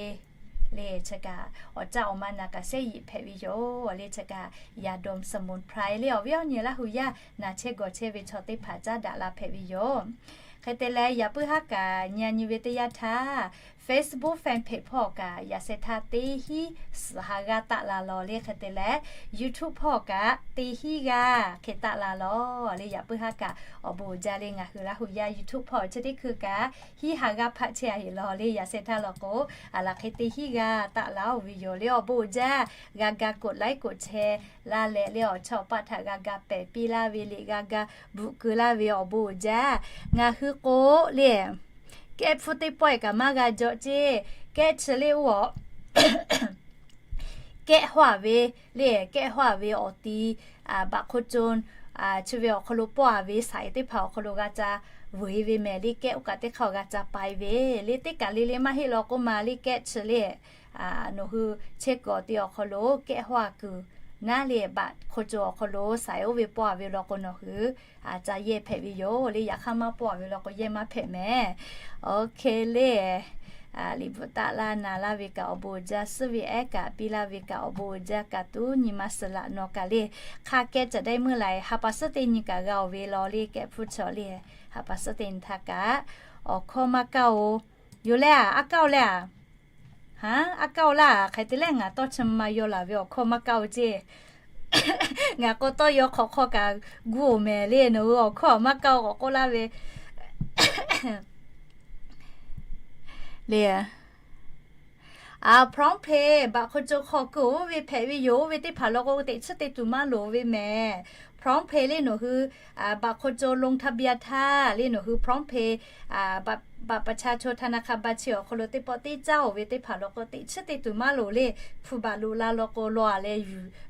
le, chi kaꞈ awˬ caˇ awˬ ma naˍ kaꞈ sehˉ yiꞈ hpehꞈ ve yoˬ le. Chi kaꞈ ยาดมสมุนไพร le, awˬ viˉ awˬ nyi Laˇ huˍ yaˇ naˬ chehˇ gawˬ chehˇ ve chaw teˇ hpaˍ caˉ daꞈ la hpehꞈ ve yoˬ. Hk'e te leh yaꞈ puiˉ haˉ kaꞈ nyi nyi ve teˇ yanˇ htaˇ, Facebook fan page hpawˇ kaꞈ yaꞈ sheh htaˇ teˇ hinˉ suhˍ ha g'aˇ taˆ la law le. Hk'e te leh YouTube hpawˇ kaꞈ teˇ hinˉ g'aˇ hk'e taˆ la law le. Yaꞈ puiˉ haˉ kaꞈ awˬ bon uiˍ jaˇ le, ngaˬ hui Laˇ huˍ yaˇ YouTube hpawˇ chi teˇ hkui kaꞈ hinˉ ha g'aˇ hpaˆ chehˇ a heˍ law le. Yaꞈ sheh htaˇ law k'o, aˬ laˬ hk'e teˇ hinˉ g'aˇ taˆ la oˬ ve yoˬ le. Awˬ bon uiˍ jaˇ, g'a ga กดไลค์ กดแชร์ laˇ leh le, awˬ chawˇ awˬ paˆ htaꞈ g'a ga pehˬ piˇ laˇ ve le, g'a ga bvuhꞈ keu laˇ ve awˬ bon uiˍ jaˇ. Ngaˬ hui k'o le, kehˉ hpfuhˇ teˇ pawehˇ kaꞈ maˇ g'a jawꞈ ceˇ. Kehˉ chi le oˇ a kehˉ hawˇ ve le, kehˉ hawˇ ve awˬ ti, baꞈ hk'aw co chi ve awˬ hk'aw lo pawˆ a ve saiˍ teˇ hpaˍ awˬ hk'aw lo g'a ca vuiˬ e ve mehˍ le. Kehˉ oˇ kaꞈ teˇ hk'aˇ g'a ca pai ve le. Teˇ kaꞈ le le maˇ heˆ law k'oˆ ma le, kehˉ chi le, nawˬ hui chehˇ kuiˬ awˬ ti awˬ hk'aw lo kehˉ hawˇ a kuiˬ naˉ le, baꞈ hk'aw co awˬ hk'aw lo saiˍ oˇ ve pawˆ a ve law k'o nawˬ hui ca yehˇ hpehꞈ ve yoˬ le. Yaꞈ hk'aˇ maˇ pawˆ a ve law k'o yehˇ maˇ hpehꞈ mehˍ. Oˇ hk'e le, liꞈ bvuhꞈ taˆ laˇ na laˇ ve kaꞈ awˬ bon uiˍ jaˇ, suhˉ ve ehˉ kaꞈ piˇ laˇ ve kaꞈ awˬ bon uiˍ jaˇ, kaꞈ tuˉ nyi ma suhˍ laꞈ nawˬ kaꞈ le, hk'a kehˉ caꞈ daiˇ meuˇ laiˬ ha pa suhˉ teˇ nyi kaꞈ g'a oˬ ve law le, kehˉ hpfuhˇ chaw le, ha pa suhˉ teˇ nyi htaˇ kaꞈ awˬ hkawˇ maˇ kaˇ oˬ. Yoˬ leh a, a kaˇ oˬ leh a. Ha, a kaˇ oˬ laˇ. Hk'e te leh ngaˬ tawˇ chi ma yaw laˬ ve awˬ hkawˇ maˇ kaˇ oˬ ceˇ. Ngaˬ k'o tawˇ yaw hk'awꞈ hk'aw kaꞈ gu oˬ mehˍ le, nawˬ hui awˬ hkawˇ maˇ kaˇ oˬ k'awꞈ k'oˆ laˇ ve le. A, PromptPay baꞈ hk'aw co hk'aw keu oˇ ve hpehꞈ ve yoˬ. Oˇ ve teˇ hpaˍ law k'o teꞈ chiˉ te tuˬ maˇ loˍ ve mehˍ. PromptPay le nawˬ hui baꞈ hk'aw co ลงทะเบียน htaˇ le nawˬ hui PromptPay บัตรประชาชน ธนาคารบัญชี awˬ hk'aw lo teˇ pawˆ teˇ caˇ oˬ ve teˇ hpaˍ law k'o teꞈ chiˉ te tuˬ maˇ loˍ le. Hpu baꞈ loꞈ la law k'o law a leh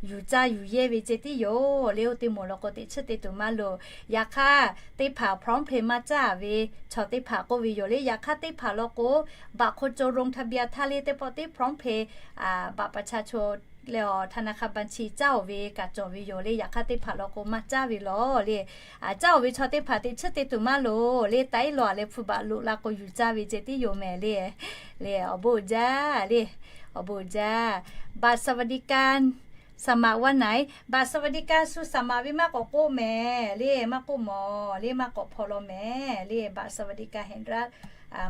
yuˬ caˇ yuˬ yehˇ ve ceh tiˉ yoˬ le. Oˇ teˇ moˍ law k'o teꞈ chiˉ te tuˬ maˇ loˍ. Yaꞈ hk'aˇ teˇ hpaˍ PromptPay maˇ caˇ ve chaw teˇ hpaˍ k'oˆ ve yoˬ le. Yaꞈ hk'aˇ teˇ hpaˍ law k'o baꞈ hk'aw co ลงทะเบียน htaˇ le teˇ pawˆ teˇ PromptPay บัตรประชาชน leh awˬ ธนาคารบัญชี caˇ oˬ ve kaꞈ cawˬ ve yoˬ le. Yaꞈ hk'aˇ teˇ hpaˍ law k'o maˇ caˇ ve law le. Caˇ oˬ ve chaw teˇ hpaˍ teꞈ chiˉ te tuˬ maˇ loˍ le. Taiˉ law a leh hpu baꞈ loꞈ la k'o yuˬ caˇ ve ceh tiˉ yoˬ mehˍ le. Le awˬ bon uiˍ jaˇ le, awˬ bon uiˍ jaˇ. บัตรสวัสดิการ สมัครวันไหน บัตรสวัสดิการ shu สมัคร ve maˇ k'awꞈ k'oˆ mehˍ le, maˇ k'oˆ mawˬ le, maˇ k'awꞈ hpaw law mehˍ le. บัตรสวัสดิการแห่งรัฐ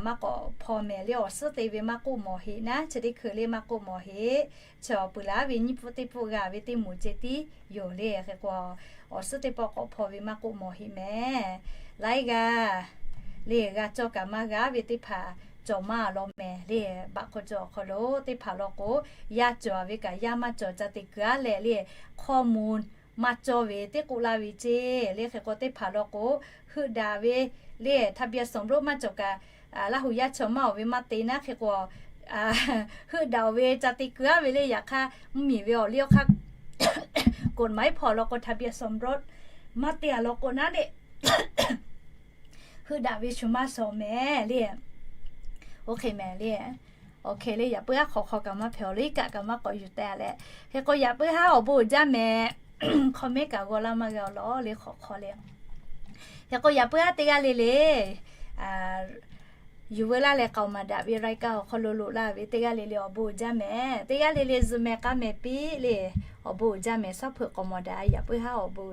maˇ k'awꞈ hpaw mehˍ le. Awˬ suhˉ te ve maˇ k'oˆ mawˬ heꞈ naˉ, chi teˇ hkui le maˇ k'oˆ mawˬ heꞈ. Chi awˬ peuˬ laˇ ve nyiˇ pfuhˆ teˇ pfuhˆ g'a ve teˇ moˍ ceh tiˉ yoˬ le. Hk'e k'o awˬ suhˉ teˇ pawˆ k'awꞈ hpaw ve maˇ k'oˆ mawˬ heꞈ mehˍ. Laiˉ g'aˇ le g'a cawˇ kaꞈ maˇ g'a ve teˇ hpaˍ cawˬ maˇ law mehˍ le. Baꞈ hk'aw co awˬ hk'aw lo teˇ hpaˍ law k'o, yaˇ cawˬ ve kaꞈ yaˇ maˇ cawˬ ca te kuiˬ aˉ leh le, ข้อมูล maˇ cawˇ ve teˇ k'oˆ laˇ ve ceˇ le. Hk'e k'o teˇ hpaˍ law k'o, heuˆ daꞈ ve le, ทะเบียนสมรส maˇ cawˬ kaꞈ, Laˇ huˍ yaˇ chaw maˇ awˬ ve maˇ te naˉ hk'e k'o, heuˆ daꞈ ve ca te keu-a ve le. Yaꞈ hk'aˇ mvuhˇmiˬ ve awˬ liˇ awˬ hk'aˇ กฎหมาย hpawˇ law k'o ทะเบียนสมรส maˇ te-a law k'o naˉ le, heuˆ daꞈ ve shu maˇ shawˍ mehˍ le. Oˇ hk'e mehˍ le. Oˇ hk'e le, yaꞈ puiˉ haˉ hk'awꞈ hk'aw kaꞈ maˇ hpehꞈ, awˬ liˇ kaꞈ kaꞈ maˇ k'awꞈ yuˬ teh leh, hk'e k'o yaꞈ puiˉ haˉ awˬ bon uiˍ jaˇ mehˍ. Comment kaꞈ g'aw laˇ maˇ g'a-o law le hk'awꞈ hk'aw le. Hk'e k'o yaꞈ puiˉ haˉ teˇ g'aˇ le le yuˬ veu laˇ leh k'aoˍ maˍ daꞈ ve รายการ awˬ hk'aw lo loꞈ laˇ ve teˇ g'aˇ le le awˬ bon uiˍ jaˇ mehˍ. Teˇ g'aˇ le le zuhꞈ mehˍ k'a mehˍ piˇ le, awˬ bon uiˍ jaˇ mehˍ. Shaˉ hpeuꞈ k'awꞈ mawˬ daꞈ, yaꞈ puiˉ haˉ awˬ bon